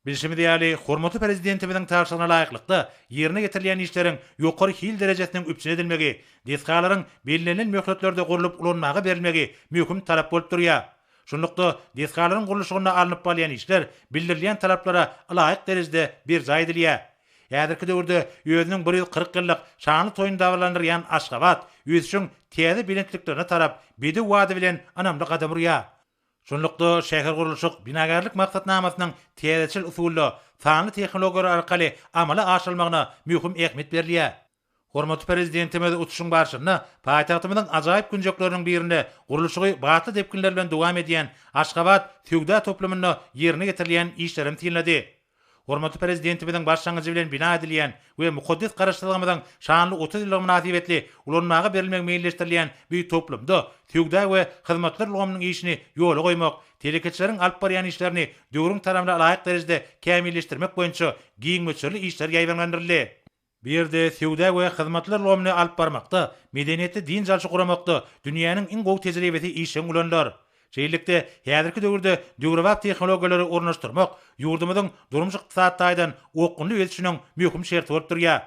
Bilşimiz ýaly, hormatly Prezidentimiziň tabşyrygyna laýyklykda, ýerine ýetirilýän işleriň ýokary hil derejesiniň üpjün edilmegi, desgalaryň bellenilen möhletlerde gurlup ulanmaga berilmegi möhüm talap bolup durýar. Şunlukda, desgalaryň gurluşygynda alnyp barylýan işler bildirilýän talaplara ylaýyk derejede berjaý edilýär. Häzirki döwürde özüniň 140 ýyllyk şanly toýuny dabaralandyrýan Aşgabat ösüşiň täze belentliklerine tarap bedew bady bilen ynamly gadam urýar. Şunlukda, şähergurluşyk, binagärlik maksatnamasynyň täzeçil usulda, sanly tehnologiýalar arkaly amala aşyrylmagyna möhüm ähmiýet berilýär. Hormatly Prezidentimiz uçuşyň barşynda paýtagtymyzyň ajaýyp künjekleriniň birinde gurluşygy batly depginler bilen dowam edýän Aşgabat söwda toplumynda ýerine ýetirilýän işlerem synlady. Hormatly Prezidentimiziň başlangyjy bilen bina edilýän we mukaddes Garaşsyzlygymyzyň şanly 30 ýyllygy mynasybetli ulanmaga berilmegi meýilleşdirilýän bu toplumda söwda we hyzmatlar ulgamynyň işini ýola goýmak, telekeçileriň alyp barýan işlerini döwrüň talabyna laýyk derejede kämilleşdirmek boýunça giň möçberli işler ýaýbaňlandyryldy. Bu ýerde söwda we hyzmatlar ulgamyny alyp barmakda, medeniýetli dynç alşy guramakda dünýäniň iň gowy tejribesi işjeň ulanylar. Şeýlelikde, häzirki döwürde döwrebap tehnologiýalary ornaşdyrmak ýurdumyzyň durmuş-ykdysady taýdan okgunly ösüşiniň möhüm şerti bolup durýar.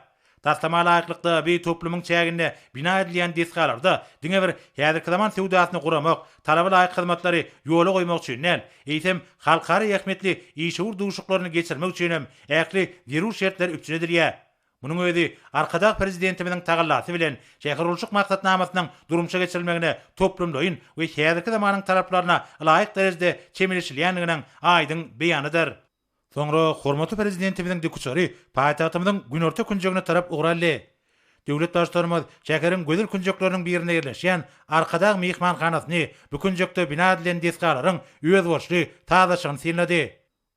Taslama laýyklykda, bu toplumyň çäginde bina edilýän desgalarda diňe bir häzirki zaman söwdasyny guramak, talaba laýyk hyzmatlary ýola goýmak üçin däl, eýsem, halkara ähmiýetli işewür duşuşyklaryny geçirmek üçin hem ähli zerur şertler üpjün edilýär. Munuň özi Arkadag Prezidentimiziň tagallasy bilen şähergurluşyk maksatnamasynyň durmuşa geçirilmegine toplumlaýyn we häzirki zamanyň talaplaryna ylaýyk derejede çemeleşilýändiginiň aýdyň beýanydyr. Soňra hormatly Prezidentimiziň dikuçary paýtagtymyzyň günorta künjegine tarap ugur aldy. Döwlet Baştutanymyz şäheriň gözel künjekleriniň birinde ýerleşýän Arkadag myhmanhanasyny, bu künjekde bina edilen desgalaryň özboluşly sazlaşygyny synlady.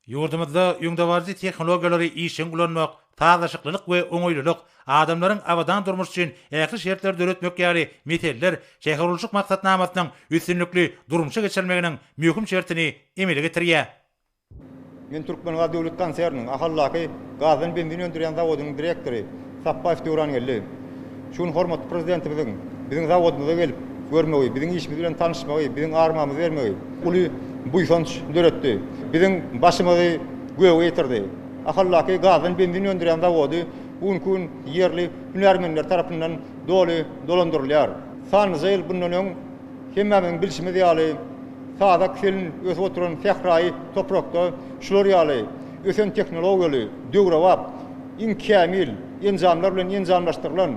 Ýurdumyzda öňdebaryjy tehnologiýalary işjeň ulanmak, sazlaşyklylyk we oňaýlylyk, adamlaryň abadan durmuşy üçin ähli şertleri döretmek ýaly meseleler şähergurluşyk maksatnamasynyň üstünlikli durmuşa geçirilmeginiň möhüm şertini emele getirýär. Men Türkmengaz döwlet konserniniň Ahaldaky gazdan benzin öndürýän zawodynyň direktory Sapbaýew Döwrangeldi. Şu gün hormatly Prezidentimiziň. biziň zawodymyza gelip görmegi, biziň işimiz bilen tanyşmagy, biziň armamyzy bermegi uly buýsanç döretdi. Biziň başymyzy göge ýetirdi. Ahaldaky gazdan benzin öndürýän zawody bu günki gün ýerli hünärmenler tarapyndan doly dolandyrylýar. Sanlyja ýyl bundan öň hemmämiziň bilşimiz ýaly, sazak selin ösüp oturan sähraýy toprakda şular ýaly ösen tehnologiýaly, döwrebap, iň kämil enjamlar bilen enjamlaşdyrylan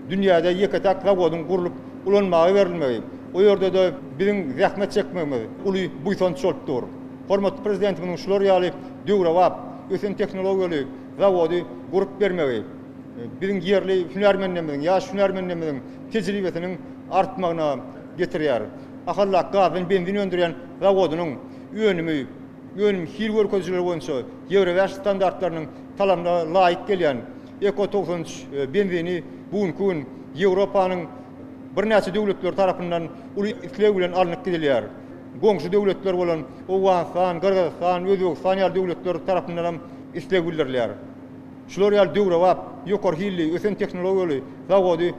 dünýäde ýeke-täk zawodyň gurlup ulanmaga berilmegi, o ýerde-de biziň zähmet çekmegimiz uly buýsanç bolup dur. Hormatly Prezidentimiziň şular ýaly döwrebap, ösen tehnologiýaly zawody gurup bermegi biziň ýerli hünärmenlerimiziň, ýaş hünärmenlerimiziň tejribesiniň artmagyna getirýär. Ahaldaky gazdan benzin öndürýän zawodynyň önümi önüm hil görkezijileri boýunça Ýewro bäş standartlarynyň talabyna laýyk gelýän Eko 93 benzini bu günki gün Ýewropanyň birnäçe döwletleri tarapyndan uly isleg bilen alnyp gidilýär. Goňşy döwletler bolan Owganystan, Gyrgyzystan, Özbegistan ýaly döwletler tarapyndan hem isleg bildirilýär. Şular ýaly döwrebap, ýokary hilli, ösen tehnologiýaly zawody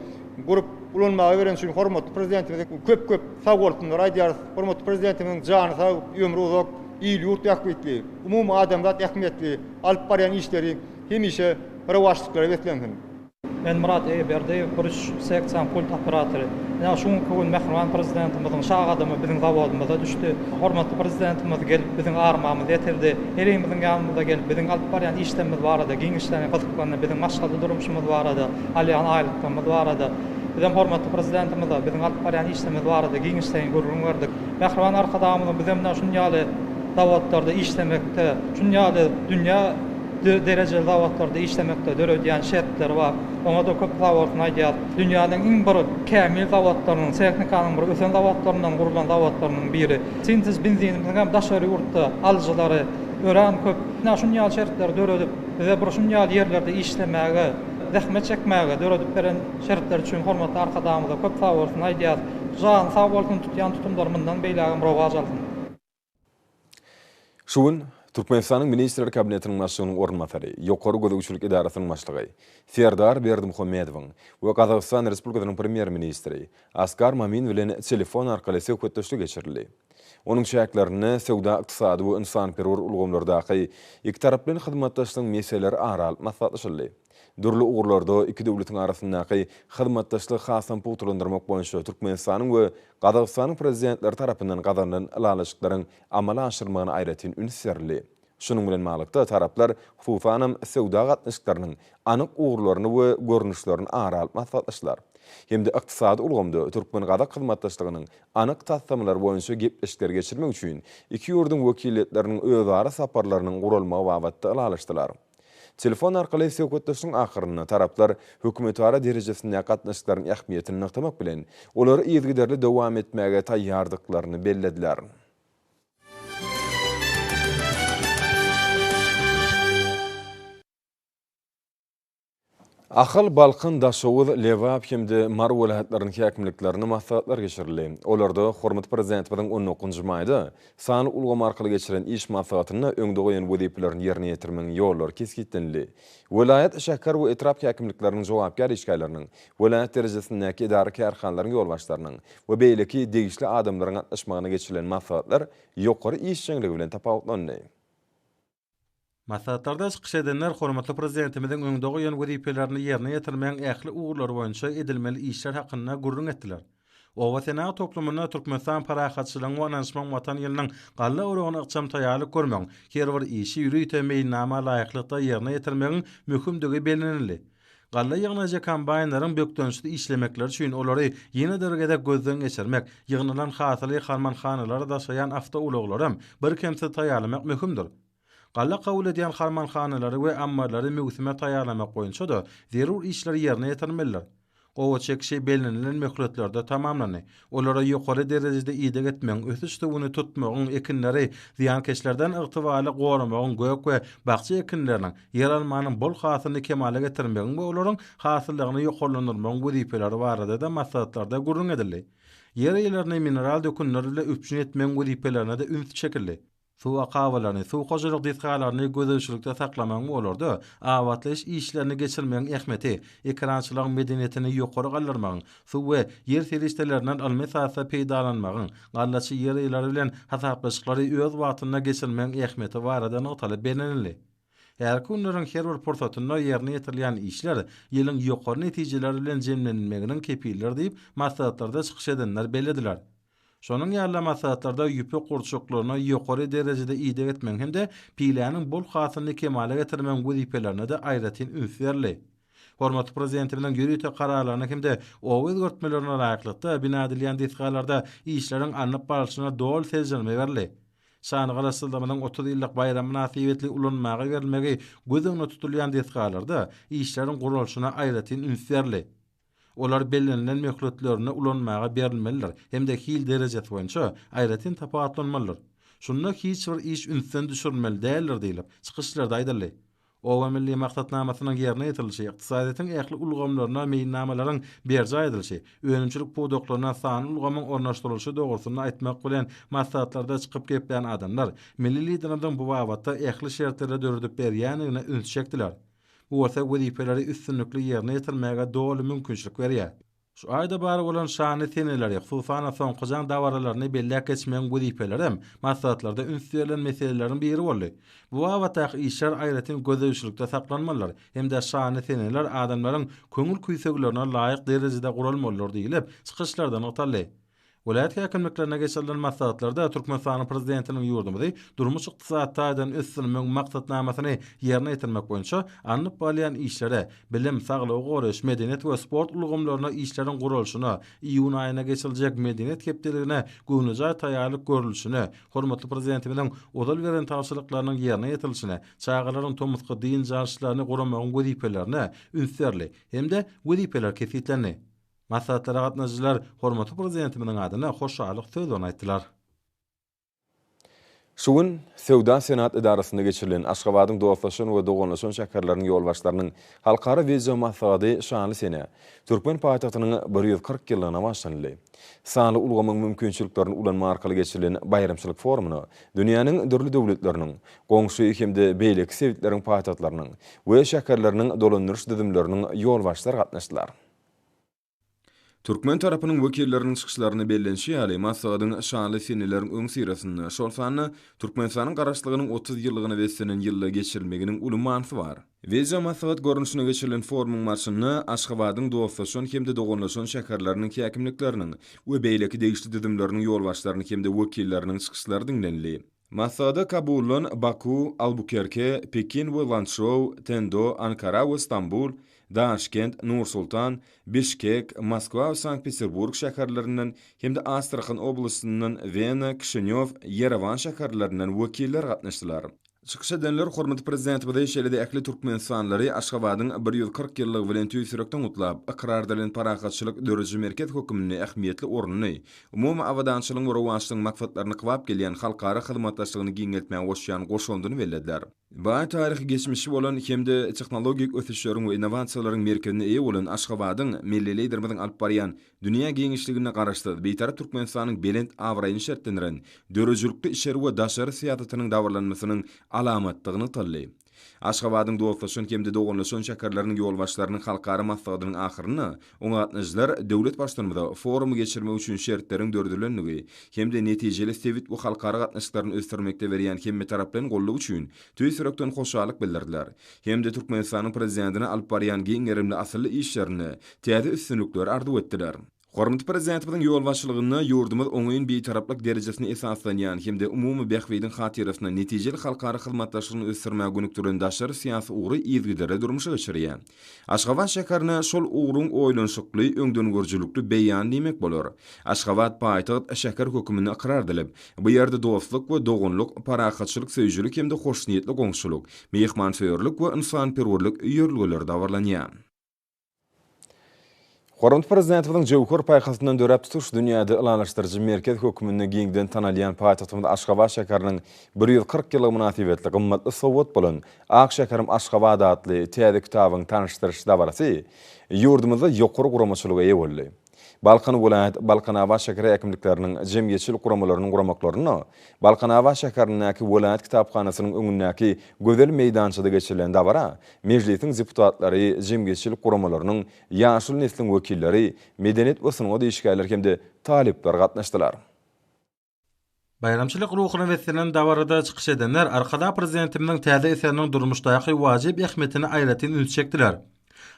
gurup ulanmaga bereni üçin hormatly Prezidentimize köp-köp sagbolsunlary aýdýarys. Hormatly Prezidentimiziň jany sag, ömri uzak, il-ýurt bähbitli, umumy adamzat ähmiýetli alyp barýan işleri hemişe rowaçlyklara beslensin! Men Myrat Eýeberdiýew, bürüç seksiýanyň pult operatory. Ine, şu günki gün mähriban Prezidentimiziň şa gadamy biziň zawodymyza düşdi. Hormatly Prezidentimiz gelip, biziň armamyzy ýetirdi. Herimiziň ýanymyza gelip, biziň alyp barýan işlerimiz barada giňişleýin gyzyklandy, biziň maşgala durmuşymyz barada, alýan aýlyklarymyz barada. Bizem hormatly Prezidentimize biziň alyp barýan işlerimiz barada giňişleýin gürrüň berdik. Mähriban Arkadagymyzyň bize muna şuny ýaly zawodlarda işlemekde, şuny ýaly dünýä derejeli zawodlarda işlemekde döredýän şertleri bar. Oňa-da köp sagbolsun aýdýarys. Dünýäniň iň bir kämil zawodlarynyň, tehnikanyň bir ösen zawodlaryndan gurlan zawodlarynyň biri. Sintez benzinimiziň hem daşary ýurtda alyjylary örän köp. Ine, şuny ýaly şertleri döredip, bize bir şuny ýaly ýerlerde işlemäge, zähmet çekmäge döredip beren şertleri üçin hormatly Arkadagymyza köp sagbolsun aýdýarys. Jany sag bolsun, tutýan tutumlary mundan beýlägem rowaç alsyn. Şu gün Türkmenistanyň Ministrler Kabinetiniň Başlygynyň orunbasary, Ýokary gözegçilik edarasynyň başlygy Serdar Berdimuhamedowyň we Gazagystan Respublikasynyň Premýer-ministri Askar Mamin bilen telefon arkaly söhbetdeşlik geçirildi. Onuň çäklerinde söwda-ykdysady we ynsanperwer ulgamlardaky ikitaraplaýyn hyzmatdaşlygyň meseleleri ara alyp maslahatlaşyldy. Dürli ugurlarda iki döwletiň arasyndaky hyzmatdaşlygy hasam pugtalandyrmak boýunça Türkmenistanyň we Gazagystanyň Prezidentleri tarapyndan gazanylan ylalaşyklaryň amala aşyrylmagyna aýratyn üns berildi. Şunuň bilen baglylykda, taraplar, hususanam, söwda gatnaşyklarynyň anyk ugurlaryny we görnüşlerini ara alyp maslahatlaşdylar hem-de ykdysady ulgamda türkmen-gazak hyzmatdaşlygynyň anyk taslamalary boýunça gepleşikleri geçirmek üçin iki ýurduň wekiliýetleriniň özara saparlarynyň guralmagy babatda ylalaşdylar. Telefon arkaly söhbetdeşligiň ahyrynda taraplar hökümetara derejesindäki gatnaşyklaryň ähmiýetini nygtamak bilen, olary yzygiderli dowam etmäge taýýardyklaryny bellediler. Ahal, Balkan, Daşoguz, Lebap hem-de Mary welaýatlarynyň häkimliklerinde maslahatlar geçirildi. Olarda hormatly Prezidentimiziň on dokuzynjy maýda sanly ulgam arkaly geçiren iş maslahatynda öňde goýan wezipelerini ýerine ýetirmegiň ýollary kesgitlenildi. Welaýat, şäher we etrap häkimlikleriniň jogapkär işgärleriniň, welaýat derejesindäki edara-kärhanalaryň ýolbaşçylarynyň we beýleki degişli adamlaryň gatnaşmagynda geçirilen maslahatlar ýokary işjeňligi bilen tapawutlandy. Maslahatlarda çykyş edenler hormatly Prezidentimiziň öňde goýan wezipelerini ýerine ýetirmegiň ähli ugurlary boýunça edilmeli işler hakynda gürrüň etdiler. Oba senagat toplumynda Türkmenistan parahatçylygyň we ynanyşmagyň Watany ýylynyň galla oragyna ykjam taýýarlyk görmegiň, her bir işi ýörite meýilnama laýyklykda ýerine ýetirmegiň möhümdigi bellenildi. Galla ýygnaýjy kombaýnlaryň bökdençsiz işlemekleri üçin olary ýene-de bir gezek gözden geçirmek, ýygnalan hasyly harmanhanalara daşaýan awtoulaglaram birkemsiz taýýarlamak möhümdir. Galla kabul edýän harmanhanalary we ammarlary möwsüme taýýarlamak boýunça-da zerur işler ýerine ýetirilmelidir. Gowa çekişi bellenilen möhletlerde tamamlandy. Olara ýokary derejede ideg etmegiň, ösüş suwuny tutmagyň, ekinleri zyýankeşlerden ygtybarly goramagyň, gök we bakja ekinleriniň, ýeralmanyň bol hasylyny kemala getirmegiň we olaryň hasyllygyny ýokarlandyrmagyň wezipeleri barada-da maslahatlarda gürrüň edildi. Ýer eýelerini mineral dökünler bilen üpjün etmegiň wezipelerine-de üns çekildi. Suw akabalaryny, suw hojalyk desgalaryny gözegçilikde saklamagyň we olarda abatlaýyş işlerini geçirmegiň ähmiýeti, ekerançylygyň medeniýetini ýokary galdyrmagyň, suw we ýer serişdelerinden ylmy esasda peýdalanmagyň, gallaçy ýer eýeleri bilen hasaplaşyklary öz wagtynda geçirmegiň ähmiýeti barada nygtalyp bellenildi. Häzirki günleriň her bir pursatynda ýerine ýetirilýän işler ýylyň ýokary netijeler bilen jemlenmeginiň kepilidir diýip, maslahatlarda çykyş edenler bellediler. Şonuň ýaly-da maslahatlarda ýüpek gurçuklaryna ýokary derejede ideg etmegiň hem-de piläniň bol hasylyny kemala getirmegiň wezipelerine-de aýratyn üns berildi. Hormatly Prezidentimiziň ýörite Kararlaryna hem-de oba özgertmelerine laýyklykda bina edilýän desgalarda işleriň alnyp barlyşyna doly seljerme berildi. Şanly Garaşsyzlygymyzyň 30 ýyllyk baýramy mynasybetli ulanmaga berilmegi göz öňünde tutulýan desgalarda işleriň guralyşyna aýratyn üns berildi. Olar bellenilen möhletlerinde ulanmaga berilmelidir hem-de hil derejesi boýunça aýratyn tapawutlanmalydyr. Şunda hiç bir iş ünsden düşürilmeli däldir diýlip, çykyşlarda aýdyldy. Oba milli maksatnamasynyň ýerine ýetirilişi, ykdysadyýetiň ähli ulgamlarynda meýilnamalaryň berjaý edilişi, önümçilik pudaklaryna sanly ulgamyň ornaşdyrylyşy dogrusynda aýtmak bilen, maslahatlarda çykyp geplän adamlar milli Liderimiziň bu babatda ähli şertleri döredip berýändigine ünsi çekdiler. Bu bolsa wezipeleri üstünlikli ýerine ýetirmäge doly mümkinçilik berýär. Şu aýda bar bolan şanly seneleri, hususan-da, Soňky jaň dabaralaryny belläp geçmegiň wezipelerem maslahatlarda üns berlen meseleleriň biri boldy. Bu babatdaky işler aýratyn gözegçilikde saklanmalydyr hem-de şanly seneler adamlaryň köňül küýseglerine laýyk derejede guralmalydyr diýlip, çykyşlarda nygtaldy. Welaýat häkimliklerinde geçirilen maslahatlarda Türkmenistanyň Prezidentiniň ýurdumyzy durmuş-ykdysady taýdan ösdürmegiň maksatnamasyny ýerine ýetirmek boýunça alnyp barylýan işlere, bilim, saglygy goraýyş, medeniýet we sport ulgamlarynda işleriň guralyşyna, iýun aýynda geçiriljek Medeniýet hepdeligine göwnejaý taýýarlyk görlüşine, hormatly Prezidentimiziň ozal beren tabşyryklarynyň ýerine ýetirilişine, çagalaryň tomusky dynç alyşlaryny guramagyň wezipelerine üns berildi hem-de wezipeler kesgitlendi. Maslahatlara gatnaşyjylar hormatly Prezidentimiziň adyna hoşallyk sözlerini aýtdylar. Şu gün Söwda-senat edarasynda geçirilen Aşgabadyň dostlaşan we doganlaşan şäherleriniň ýolbaşçylarynyň halkara wideo maslahady şanly senä, türkmen paýtagtynyň 140 ýyllygyna bagyşlanyldy. Sanly ulgamyň mümkinçiliklerini ulanmak arkaly geçirilen baýramçylyk forumyna dünýäniň dürli döwletleriniň, goňşy hem-de beýleki sebitleriň paýtagtlarynyň we şäherleriniň dolandyryş düzümleriniň ýolbaşçylary gatnaşdylar. Türkmen tarapynyň wekilleriniň çykyşlarynda bellenişi ýaly, maslahatyň şanly seneleriň öňüsyrasynda, şol sanda Türkmenistanyň Garaşlygynyň 30 ýyllygyna beslenen ýylda geçirilmeginiň uly manysy bar. Wideomaslahat görnüşinde geçirilen forumyň barşynda Aşgabadyň dostlaşan hem-de doganlaşan şäherleriniň häkimlikleriniň we beýleki degişli düzümleriniň ýolbaşçylarynyň hem-de wekilleriniň çykyşlary diňlenildi. Maslahata Kabuldan Baku, Albukerke, Pekin we Lançžou, Tendo, Ankara we Stambul, Daşkent, Nur-Sultan, Bişkek, Moskwa we Sankt-Peterburg şäherlerinden hem-de Astrahan oblastyndan Wena, Kişinýow, Ýerewan şäherlerinden wekiller gatnaşdylar. Çykyş edenler hormatly Prezidentimizi, şeýle-de ähli türkmenistanlylary Aşgabadyň 140 ýyllygy bilen tüýs ýürekden gutlap, ykrar edilen parahatçylyk dörediji merkez hökmünde ähmiýetli ornuny, umumy abadançylygyň we rowaçlygyň maksatlaryna kybap gelýän halkara hyzmatdaşlygyny giňeltmäge goşýan goşandyny bellediler. Baý taryhy geçmişi bolan hem-de tehnologik ösüşleriň we innowasiýalaryň merkezine eýe bolan Aşgabadyň milli Liderimiziň alyp barýan dünýä giňişliginde Garaşsyz, Bitarap Türkmenistanyň belent abraýyny şertlendiren döredijilikli içeri we daşary syýasatynyň dabaralanmasynyň alamatdygy nygtaldy. Aşgabadyň dostlaşan hem-de doganlaşan şäherleriniň ýolbaşçylarynyň halkara maslahatynyň ahyrynda oňa gatnaşyjylar döwlet Baştutanymyza forumy geçirmek üçin şertleriň döredilendigi hem-de netijeli sebit we halkara gatnaşyklaryny ösdürmekde berýän hemmetaraplaýyn goldawy üçin tüýs ýürekden hoşallyk bildirdiler hem-de Türkmenistanyň Prezidentine alyp barýan giň gerimli asylly işlerinde täze üstünlikleri arzuw etdiler. Hormatly Prezidentimiziň ýolbaşçylygynda ýurdumyz oňyn Bitaraplyk derejesine esaslanýan hem-de umumy bähbidiň hatyrasyna netijeli halkara hyzmatdaşlygyny ösdürmäge gönükdirilen daşary syýasy ugry yzygiderli durmuşa geçirýär. Aşgabat şäherine şol ugruň oýlanyşykly, öňdengörüjilikli beýany diýmek bolar. Aşgabat paýtagt şäher hökmünde ykrar edilip, bu ýerde dostluk we doganlyk, parahatçylyk söýüjilik hem-de hoşniýetli goňşulyk, myhmansöýerlik we ynsanperwerlik ýörelgeleri dabaralanýar. Hormatly Prezidentimiziň jöwher paýhasyndan döräp tutuş dünýäde ylalaşdyryjy merkez hökmünde giňden tanalýan paýtagtymyz Aşgabat şäheriniň 140 ýyllygy mynasybetli gymmatly sowgat bolan Ak şäherim Aşgabat atly täze kitabyň tanyşdyryş dabarasy ýurdumyzda ýokary guramaçylyga eýe boldy. Balkan welaýat, Balkanabat şäher häkimlikleriniň, jemgyýetçilik guramalarynyň guramaklarynda Balkanabat şäherindäki welaýat kitaphanasynyň öňündäki gözel meýdançada geçirilen dabara Mejlisiň deputatlary, jemgyýetçilik guramalarynyň, ýaşuly nesliň wekilleri, medeniýet we sungat işgärleri hem-de talyplar gatnaşdylar. Baýramçylyk ruhuna beslenen dabarada çykyş edenler Arkadag Prezidentimiziň täze eseriniň durmuşdaky wajyp ähmiýetine aýratyn üns çekdiler.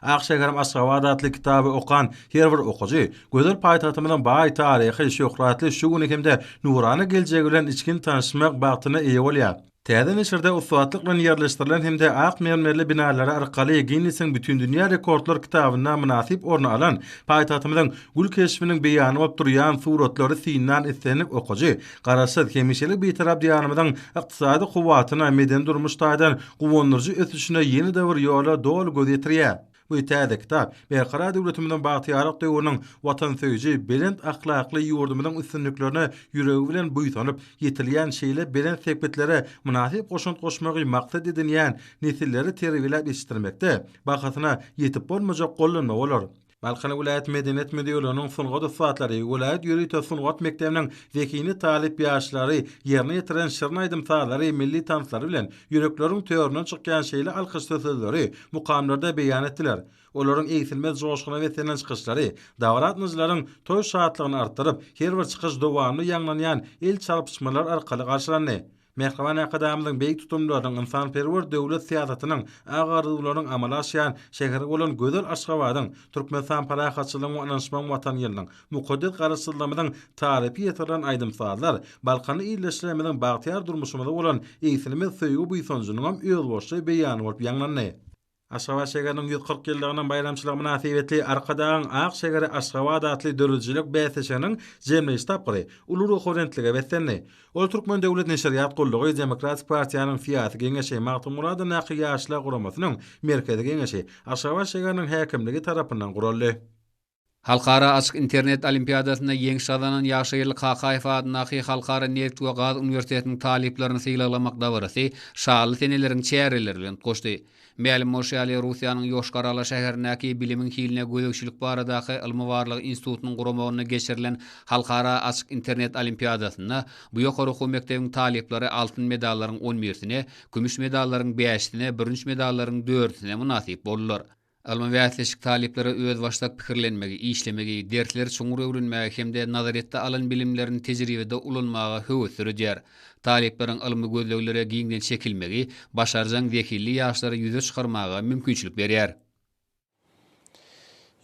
Ak şäherim Aşgabat atly kitaby okan her bir okyjy gözel paýtagtymyzyň baý taryhy, şöhratly şu güni hem-de nurana geljegi bilen içgin tanyşmak bagtyna eýe bolýar. Täze neşirde ussatlyk bilen ýerleşdirilen hem-de ak mermerli binalary arkaly Ginnesiň Bütindünýä rekordlar kitabynda mynasyp orny alan paýtagtymyzyň gül keşbiniň beýany bolup durýan suratlary synlan islendik okyjy Garaşsyz, hemişelik Bitarap Diýarymyzyň ykdysady kuwwatyna, medeni-durmuş taýdan guwandyryjy ösüşine ýene-de bir ýola doly göz ýetirýär. Bu täze kitap Berkarar döwletimiziň bagtyýarlyk döwrüniň watansöýüji, belent ahlakly ýurdumyzyň üstünliklerine ýüregi bilen buýsanyp, ýetilýän şeýle belent sepgitlere mynasyp goşant goşmagy maksat edinýän nesilleri terbiýeläp ýetişdirmekde bahasyna ýetip bolmajak gollanma bolar. Balkan welaýat medeniýet müdirliginiň sungat ussatlary, welaýat ýörite sungat mekdebiniň zehinli talyp ýaşlary ýerine ýetiren şirin aýdym-sazlary, milli tanslary bilen ýürekleriň töründen çykýan şeýle alkyşly sözleri mukamlarda beýan etdiler. Olaryň egsilmez joşguna beslenen çykyşlary dabara gatnaşyjylaryň toý şatlygyny artdyryp, her bir çykyş dowamly ýaňlanýan el çarpyşmalar arkaly garşylandy. Mähriban Arkadagymyzyň beýik tutumlarynyň, ynsanperwer döwlet syýasatynyň, ak arzuwlarynyň amala aşýan şäheri bolan gözel Aşgabadyň, Türkmenistan parahatçylygyň we ynanyşmagyň Watany ýylynyň, mukaddes Garaşsyzlygymyzyň tarypy ýetirilen aýdym-sazlar Balkanly ildeşlerimiziň bagtyýar durmuşymyza bolan egsilmez söýgi-buýsanjynyňam özboluşly beýany bolup ýaňlandy. Aşgabat şäheriniň 140 ýyllygynyň baýramçylygy mynasybetli Arkadagyň ak şäheri Aşgabat atly döredijilik bäsleşiginiň jemleýji tapgyry uly ruhubelentlige beslendi. Ol Türkmen döwlet neşirýat gullugy, Demokratik partiýanyň Syýasy geňeşi, Magtymguly adyndaky Ýaşlar guramasynyň Merkezi geňeşi, Aşgabat şäheriniň häkimligi tarapyndan guraldy. Halkara açyk internet olimpiadasynda ýeňiş gazanan Ýagşygeldi Kakaýew adyndaky Halkara nebit we gaz uniwersitetiniň talyplaryny sylaglamak dabarasy şanly seneleriň çäreleri bilen utgaşdy. Mälim bolşy ýaly, Russiýanyň Ýoşkar-Ola şäherindäki bilimiň hiline gözegçilik baradaky ylmy-barlag institutynyň guramagynda geçirilen Halkara açyk internet olimpiadasynda bu ýokary okuw mekdebiň talyplary altyn medallaryň on birisine, kümüş medallaryň bäşisine, bürünç medallaryň dördüsine mynasyp boldular. Ylmy bäsleşik talyplara özbaşdak pikirlenmegi, işlemegi, dersleri çuňňur öwrenmäge hem-de nazaryýetde alan bilimlerini tejribede ulanmaga höwes döredýär. Talyplaryň ylmy gözleglere giňden çekilmegi başarjaň zehinli ýaşlary ýüze çykarmaga mümkinçilik berýär.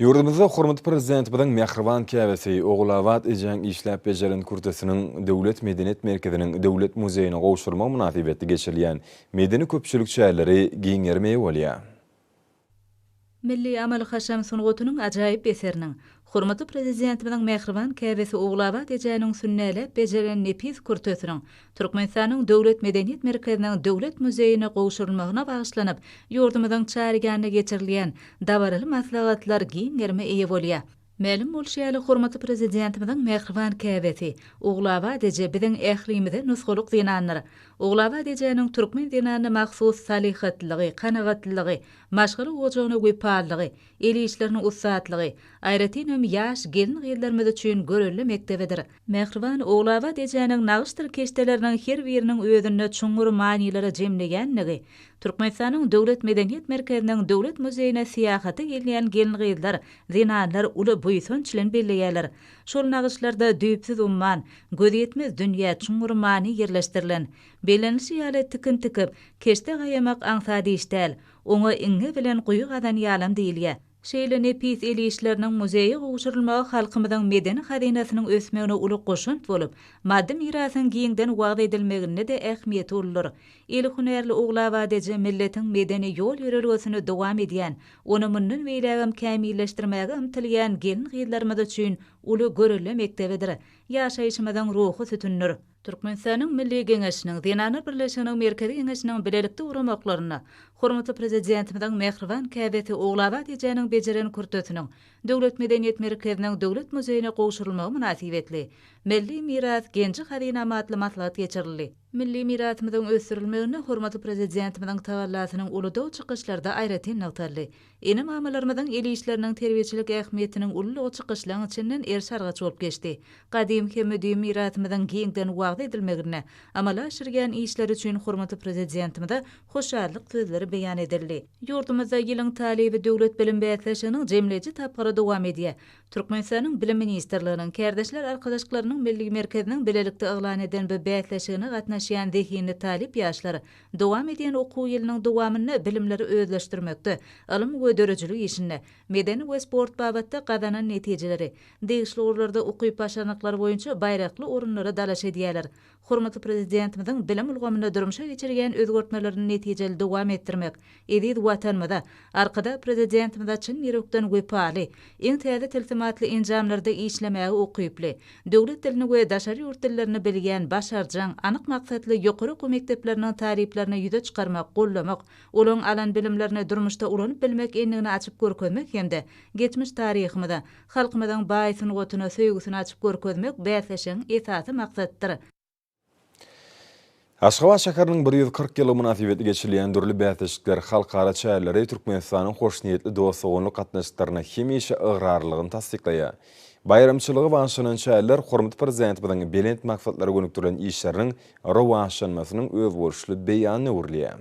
Ýurdumyzda hormatly Prezidentimiziň mähriban käbesi Ogulabat ejäň işläp bejeren kürtesiniň Döwlet medeniýet merkeziniň Döwlet muzeýine gowşurylmagy mynasybetli geçirilýän medeni-köpçülik çäreleri giň gerime eýe bolýar. Milli amaly-haşam sungatynyň ajaýyp eseriniň, hormatly Prezidentimiziň mähriban käbesi Ogulabat ejäniň sünnäläp bejeren nepis kürtesiniň Türkmenistanyň Döwlet medeniýet merkeziniň Döwlet muzeýine gowşurylmagyna bagyşlanyp, ýurdumyzyň çar ýanynda geçirilýän dabaraly maslahatlar giň gerime eýe bolýar. Mälim bolşy ýaly, hormatly Prezidentimiziň mähriban käbesi Ogulabat eje biziň ählimize nusgalyk zenandyr. Ogulabat ejäniň türkmen zenanyna mahsus salyhatlylygy, kanagatlylygy, maşgala ojagyna wepalylygy, el işlerine ussatlygy, aýratynam ýaş gelin-gyzlarymyz üçin görelde mekdebidir. Mähriban Ogulabat ejäniň nagyşdyr keşdeleriniň her biriniň özünde çuňňur manylary jemleýändigi Türkmenistanyň Döwlet medeniýet merkeziniň Döwlet muzeýine syýahata gelýän gelin-gyzlar, zenanlar uly buýsanç bilen belleýärler. Şol nagyşlarda düýpsüz umman, gözýetmez dünýä, çuňňur many ýerleşdirilen. Bellenilişi ýaly, tikin tikip, keşde gaýamak aňsat iş däl. Oňa iňňe bilen guýy gazan ýalam diýilýär. Şeýle nepis el işleriniň muzeýe gowşurylmagy halkymyzyň medeni hazynasynyň ösmegine uly goşant bolup, maddy mirasyň giňden wagyz edilmeginde-de ähmiýeti uludyr. El hünärli Ogulabat eje milletiň medeni ýol-ýörelgesini dowam edýän, ony mundan beýlägem kämilleşdirmäge ymtylýan gelin-gyzlarymyz üçin uly görelde mekdebidir, ýaşaýşymyzyň ruhy sütünidir. Türkmenistanyň Milli Geňeşiniň, Zenanlar birleşiginiň Merkezi Geňeşiniň bilelikde guramaklarynda hormatly Prezidentimiziň mähriban käbesi Ogulabat ejäniň bejeren kürtesiniň. Döwlet medeniýet merkeziniň Döwlet muzeýine gowşurylmagy mynasybetli Milli miras, genji-hazynam atly maslahat geçirildi. Milli mirasymyzyň ösdürilmeginde hormatly Prezidentimiziň tagallasynyň uludygy çykyşlarda aýratyn nygtaldy. Ene-mamalarymyzyň el işleriniň terbiýeçilik ähmiýetiniň ululygy çykyşlaryň içinden eriş-argaç bolup geçdi. Gadymy hem müdimi mirasymyzyň giňden wagyz edilmeginde amala aşyrýan işleri üçin hormatly Prezidentimize hoşallyk sözleri beýan edildi. Ýurdumyzda Ýylyň talyby döwlet bilim bäsleşiginiň jemleýji tapgyry dowam edýär. Türkmenistanyň Bilim ministrliginiň, Kärdeşler arkalaşyklarynyň Milli merkeziniň bilelikde yglan eden bu bäsleşigine gatnaşýan zehinli talyp ýaşlar dowam edýän okuw ýylynyň dowamynda bilimleri özleşdirmekde, ylym we döredijilik işinde, medeni we sport babatda gazanan netijeleri, degişli ugurlarda ukyp-başarnyklary boýunça baýrakly orunlara dalaş edýärler. Hormatly Prezidentimiziň bilim ulgamynda durmuşa geçirýän özgertmelerini netijeli dowam etdirmek, eziz Watanymyza, Arkadag Prezidentimize çyn ýürekden wepaly, iň täze tilsimatly enjamlarda işlemäge ukyply, döwlet dilini we daşary ýurt dillerini bilýän, başarjaň, anyk maksatly ýokary okuw mekdepleriniň talyplaryny ýüze çykarmak, goldamak, olaryň alan bilimlerini durmuşda ulanyp bilmek endigini açyp görkezmek hem-de geçmiş taryhymyza, Halkymyzyň baý sungatyna söýgüsini açyp görkezmek bäsleşigiň esasy maksadydyr. Aşgabat şäheriniň 140 ýyllygy mynasybetli geçirilýän dürli bäsleşikler, halkara çäreleri Türkmenistanyň hoşniýetli dost-doganlyk gatnaşyklaryna hemişe ygrarlylygyny tassyklaýar. Baýramçylyga bagyşlanan çäreler hormatly Prezidentimiziň belent maksatlara gönükdirilen işleriniň rowaçlanmasynyň özboluşly beýanyna öwrülýär.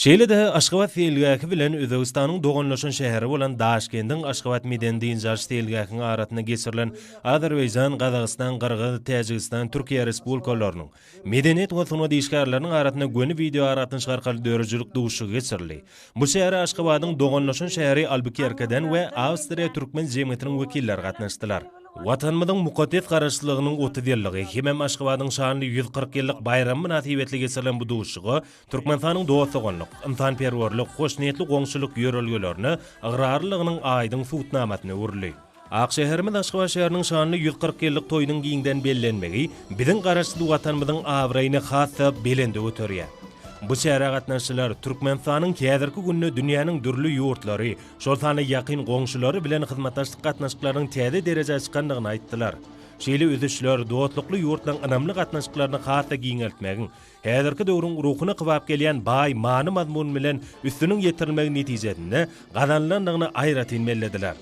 Şeýle-de, Aşgabat seýilgähi bilen Özbegistanyň doganlaşan şäheri bolan Daşkendiň Aşgabat medeni-dynç alyş seýilgähiniň arasynda geçirilen Azerbaýjan, Gazagystan, Gyrgyz, Täjigistan, Türkiýe Respublikalarynyň medeniýet we sungat işgärleriniň arasynda göni wideoaragatnaşyk arkaly döredijilik duşuşygy geçirildi. Bu çärä Aşgabadyň doganlaşan şäheri Albukerkeden we Awstriýa türkmen jemgyýetiniň wekilleri gatnaşdylar. Watanymyzyň mukaddes Garaşsyzlygynyň 30 ýyllygy hemem Aşgabadyň şanly 140 ýyllyk baýramy mynasybetli geçirilen bu duşuşyga Türkmenistanyň dost-doganlyk, ynsanperwerlik, hoşniýetli goňşulyk ýörelgelerine ygrarlylygynyň aýdyň subutnamasyna öwrüldi. Ak şäherimiz Aşgabat şäheriniň şanly 140 ýyllyk toýunyň giňden bellenmegi biziň Garaşsyz Watanymyzyň abraýyny has-da belende göterýär. Bu çärä gatnaşyjylar Türkmenistanyň häzirki günde dünýäniň dürli ýurtlary, şol sanda ýakyn goňşulary bilen hyzmatdaşlyk gatnaşyklarynyň täze derejä çykandygyny aýtdylar. Şeýle ösüşler dostlukly ýurtlaryň ynamly gatnaşyklaryny has-da giňeltmegiň, Häzirki döwrüň ruhuna kybap gelýän baý many-mazmun bilen üstüniň ýetirilmegi netijesinde gazanylandygyny aýratyn bellediler.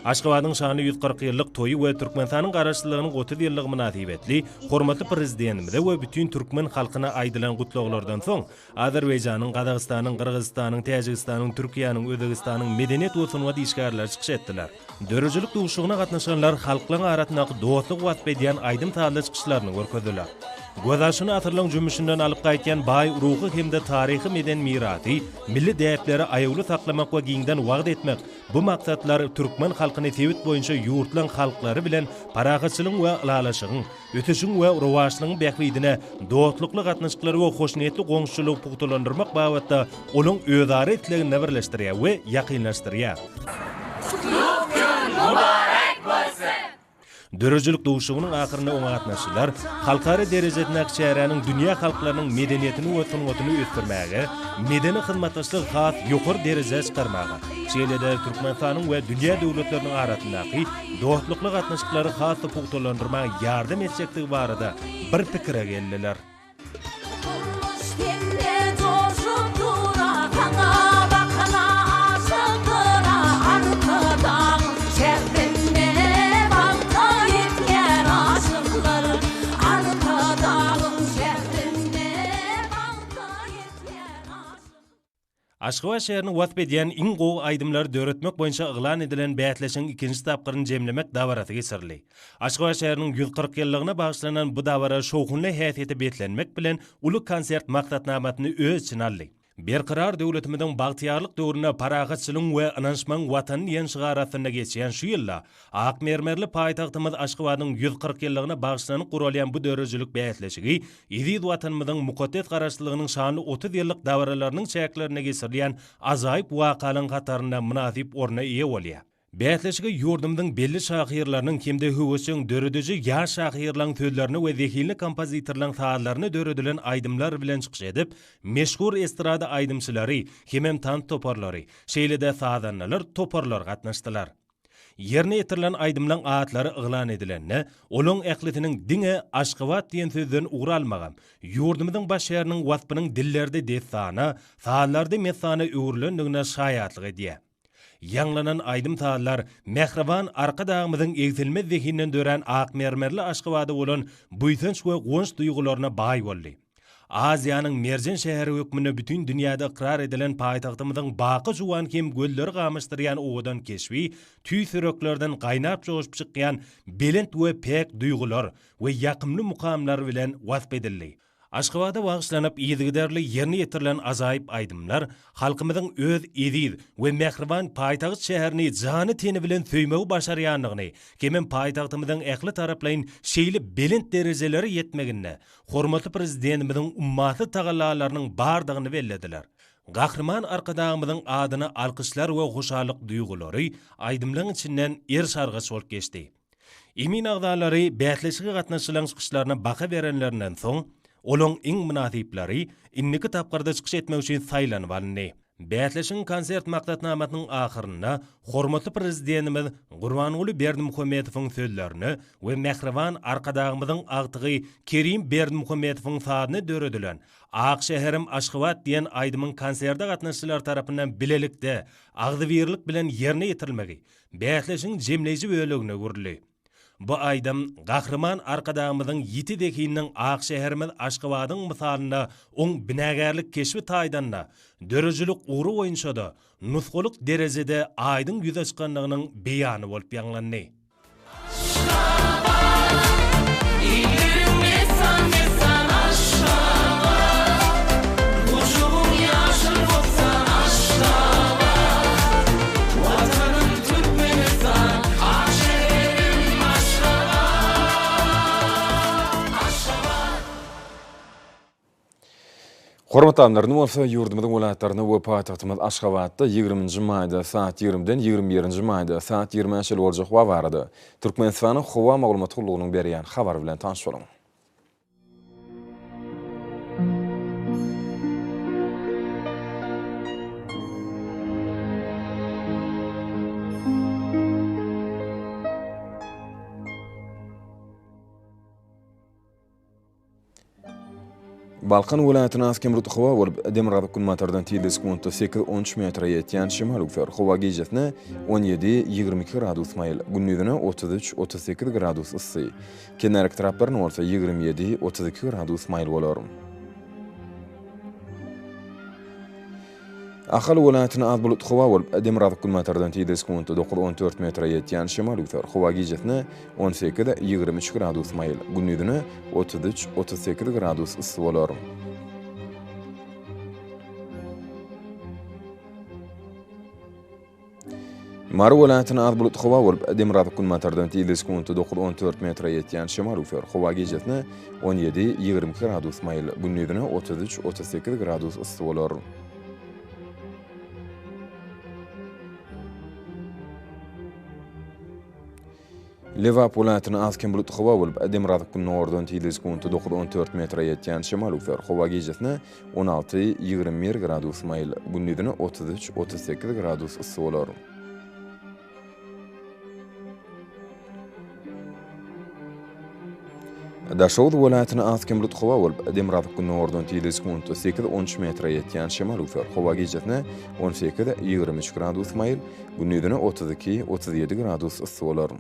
Aşgabadyň şanly 140 ýyllyk toýy we Türkmenistanyň Garaşsyzlygynyň 30 ýyllygy mynasybetli hormatly Prezidentimize we bütin türkmen halkyna aýdylan gutlaglardan soň, Azerbaýjanyň, Gazagystanyň, Gyrgyzystanyň, Täjigistanyň, Türkiýäniň, Özbegistanyň medeniýet we sungat işgärleri çykyş etdiler. Döredijilik duşuşygyna gatnaşanlar halklaryň arasyndaky dostlugy wasp edýän aýdym-sazly çykyşlaryny görkezdiler. Gözbaşyny asyrlaryň jümmüşinden alyp gaýtýan baý ruhy hem-de taryhy-medeni mirasy, milli däpleri aýawly saklamak we giňden wagyz etmek, bu maksatlar türkmen halkyny sebit boýunça ýurtlaryň halklary bilen parahatçylygyň we ylalaşygyň, ösüşiň we rowaçlygyň bähbidine dostlukly gatnaşyklary we hoşniýetli goňşuçylygy pugtalandyrmak babatda olaň özara isleginde birleşdirýär we ýakynlaşdyrýar. Gutly gün mübarek bolsun! Döredijilik duşuşygynyň ahyrynda oňa gatnaşyjylar halkara derejesindäki çäräniň dünýä halklarynyň medeniýetini we sungatyny ösdürmäge, medeni hyzmatdaşlygy has ýokary derejä çykarmaga, şeýle-de Türkmenistanyň we dünýä döwletleriniň arasyndaky dostlukly gatnaşyklary has-da pugtalandyrmaga ýardam etjekdigi barada bir pikire geldiler. Durmuş sende joşup dur-a, Saňa bakana aşykdyr-a, Arkadagyň şährinde bagta ýetýär aşyklar, Arkadagyň şährinde bagta ýetýär aşyklar. Aşgabat şäherini wasp edýän iň gowy aýdymlary döretmek boýunça yglan edilen bäsleşigiň ikinji tapgyryny jemlemek dabarasy geçirildi. Aşgabat şäheriniň 140 ýyllygyna bagyşlanan bu dabara şowhunly häsiýete beslenmek bilen uly konsert maksatnamasyny öz içine aldy. Berkarar döwletimiziň bagtyýarlyk döwründe parahatçylygyň we ynanyşmagyň Watany diýen şygar astynda geçýän şu ýylda Ak mermerli paýtagtymyz Aşgabadyň 140 ýyllygyna bagyşlanyp guralýan bu döredijilik bäsleşigi eziz Watanymyzyň mukaddes Garaşsyzlygynyň şanly 30 ýyllyk dabaralarynyň çäklerinde geçirilýän ajaýyp wakalaryň hatarynda mynasyp orna eýe bolýar. Bäsleşige ýurdumyzyň belli şahyrlarynyň hem-de höwesjeň dörediji ýaş şahyrlaryň sözlerine we zehinli kompozitorlaryň sazlaryna döredilen aýdymlar bilen çykyş edip, meşhur estrada aýdymçylary hemem tans toparlary, şeýle-de sazandalar toparlary gatnaşdylar. Ýerine ýetirilen aýdymlaň atlary yglan edilende, olaň ählisiniň diňe Aşgabat diýen sözden ugur almagam, ýurdumyzyň baş şäheriniň waspynyň dillerde dessana, sazlarda messana öwrülendigine şaýatlyk edýär. Ýaňlanan aýdym-sazlar mähriban Arkadagymyzyň egsilmez zehinden dörän ak mermerli Aşgabada bolan buýsanç we guwanç duýgularyna baý boldy. Aziýanyň merjen şäheri hökmünde bütin dünýäde ykrar edilen paýtagtymyzyň baky juwan hem gözleri gamaşdyrýan owadan keşbi tüýs ýüreklerden gaýnap-joşup çykýan belent we päk duýgular we ýakymly mukamlar bilen wasp edildi. Aşgabada bagyşlanyp yzygiderli ýerine ýetirilen ajaýyp aýdymlar halkymyzyň öz eziz we mähriban paýtagt şäherini jany-teni bilen söýmegi başarýandygyny hemem paýtagtymyzyň ähli taraplaýyn şeýle belent derejelere ýetmeginde hormatly Prezidentimiziň ummasyz tagallalarynyň bardygyny bellediler. Gahryman Arkadagymyzyň adyna alkyşlar we hoşallyk duýgulary aýdymlaryň içinden eriş-argaç bolup geçdi. Emin agzalary bäsleşige gatnaşyjylaryň çykyşlaryna baha berenlerinden soň, olaň iň mynasyplary indiki tapgyrda çykyş etmek üçin saýlanyp alyndy. Bäsleşigiň konsert maksatnamasynyň ahyrynda hormatly Prezidentimiz Gurbanguly Berdimuhamedowyň sözlerine we mähriban Arkadagymyzyň agtygy Kerim Berdimuhamedowyň sazyna döredilen Ak şäherim Aşgabat diýen aýdymyň konserte gatnaşyjylar tarapyndan bilelikde, agzybirlik bilen ýerine ýetirilmegi bäsleşigiň jemleýji bölegine öwrüldi. Bu aýdym Gahryman Arkadagymyzyň ýiti zehininiň ak şäherimiz Aşgabadyň mysalynda oň binagärlik keşbi taýdan-da, döredijilik ugry boýunça-da nusgalyk derejede aýdyň ýüze çykandygynyň beýany bolup ýaňlandy. Hormatly alymlar, indi bolsa ýurdumyzyň welaýatlarynda we paýtagtymyz Aşgabatda ýigriminji maýda saat ýigrimiden ýigrimi birinji maýda saat ýigrimä çenli boljak howa barada Türkmenistanyň Howa maglumat gullugynyň berýän habary bilen tanyş boluň. Balkan welaýatynda az-kem bulutly howa bolup, demirgazyk-günbatardan tizligi sekuntda sekiz-on üç metre ýetýän şemal öwser. Howa gijesine on ýedi, 22 gradus maýyl, gündizine 33, 38 gradus yssy. Kenarki taraplarynda bolsa 27, 32 gradus maýyl bolar. Ahal welaýatynda az bulutly howa bolup, demirgazyk-günbatardan tizligi sekuntda dokuz-on dört metre ýetýän şemal öwser. Howa gijesine 18, 23 gradus maýyl, gündizine 33, 38 gradus yssy bolar. Mary welaýatynda az bulutly howa bolup, demirgazyk-günbatardan tizligi sekuntda dokuz-on dört metre ýetýän şemal öwser. Howa gijesine 17, 22 gradus maýyl, gündizine 33, 38 gradus yssy bolar. Lebap welaýatynda az-kem bulutly howa bolup, demirgazyk-gündogardan tizligi sekuntda dokuz-on dört metre ýetýän şemal öwser. Howa gijesine 16, 21 gradus maýyl, gündizine 33, 38 gradus yssy bolar. Daşoguz welaýatynda az-kem bulutly howa bolup, demirgazyk-gündogardan tizligi sekuntda sekiz-on üç metre ýetýän şemal öwser. Howa gijesine 18, 23 gradus maýyl, gündizine 32, 37 gradus yssy bolar.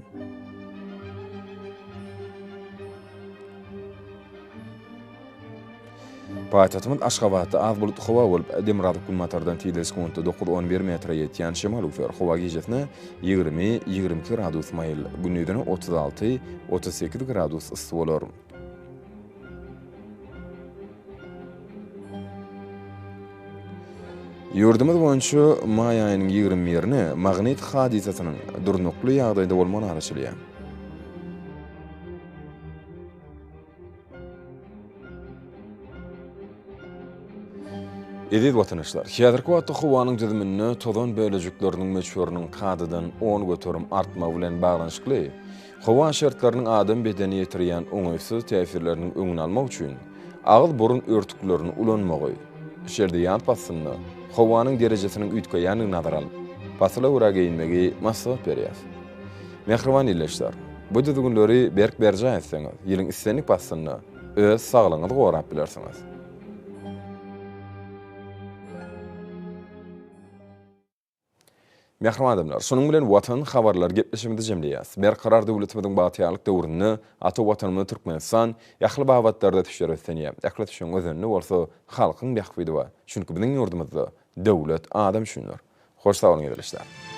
Paýtagtymyz Aşgabatda az bulutly howa bolup, demirgazyk-günbatardan tizligi sekuntda dokuz-on bir metre ýetýän şemal öwser. Howa gijesine 20, 22 gradus maýyl, gündizine 36, 38 gradus yssy bolar. Ýurdumyz boýunça maý aýynyň ýigrimi birine magnit hadysasynyň durnukly ýagdaýda bolmagyna garaşylýar. Eziz watandaşlar, häzirki wagtda howanyň düzüminde tozan bölejikleriniň möçberiniň kadadan 10% artmagy bilen baglanyşykly howa şertleriniň adam bedenine ýetirýän oňaýsyz täsirleriniň öňüni almak üçin agyz-burun örtüklerini ulanmagy, şeýle-de ýaz paslynda howanyň derejesiniň üýtgeýändigini nazara alyp, pasyla görä geýinmegi maslahat berýäris. Mähriban ildeşler, bu düzgünleri berk berjaý etseňiz, ýylyň islendik paslynda öz saglygyňyzy gorap bilersiňiz. Mähriban adamlar, şunuň bilen Watan habarlary gepleşigimizi jemleýäs. Berkarar döwletimiziň bagtyýarlyk döwründe ata Watanymyz Türkmenistan ähli babatlarda ösüşlere beslenýär. Ähli ösüşiň özeninde bolsa halkyň bähbidi bar. Çünki biziň ýurdumyzda döwlet adam üçindir. Hoş sag boluň ildeşler.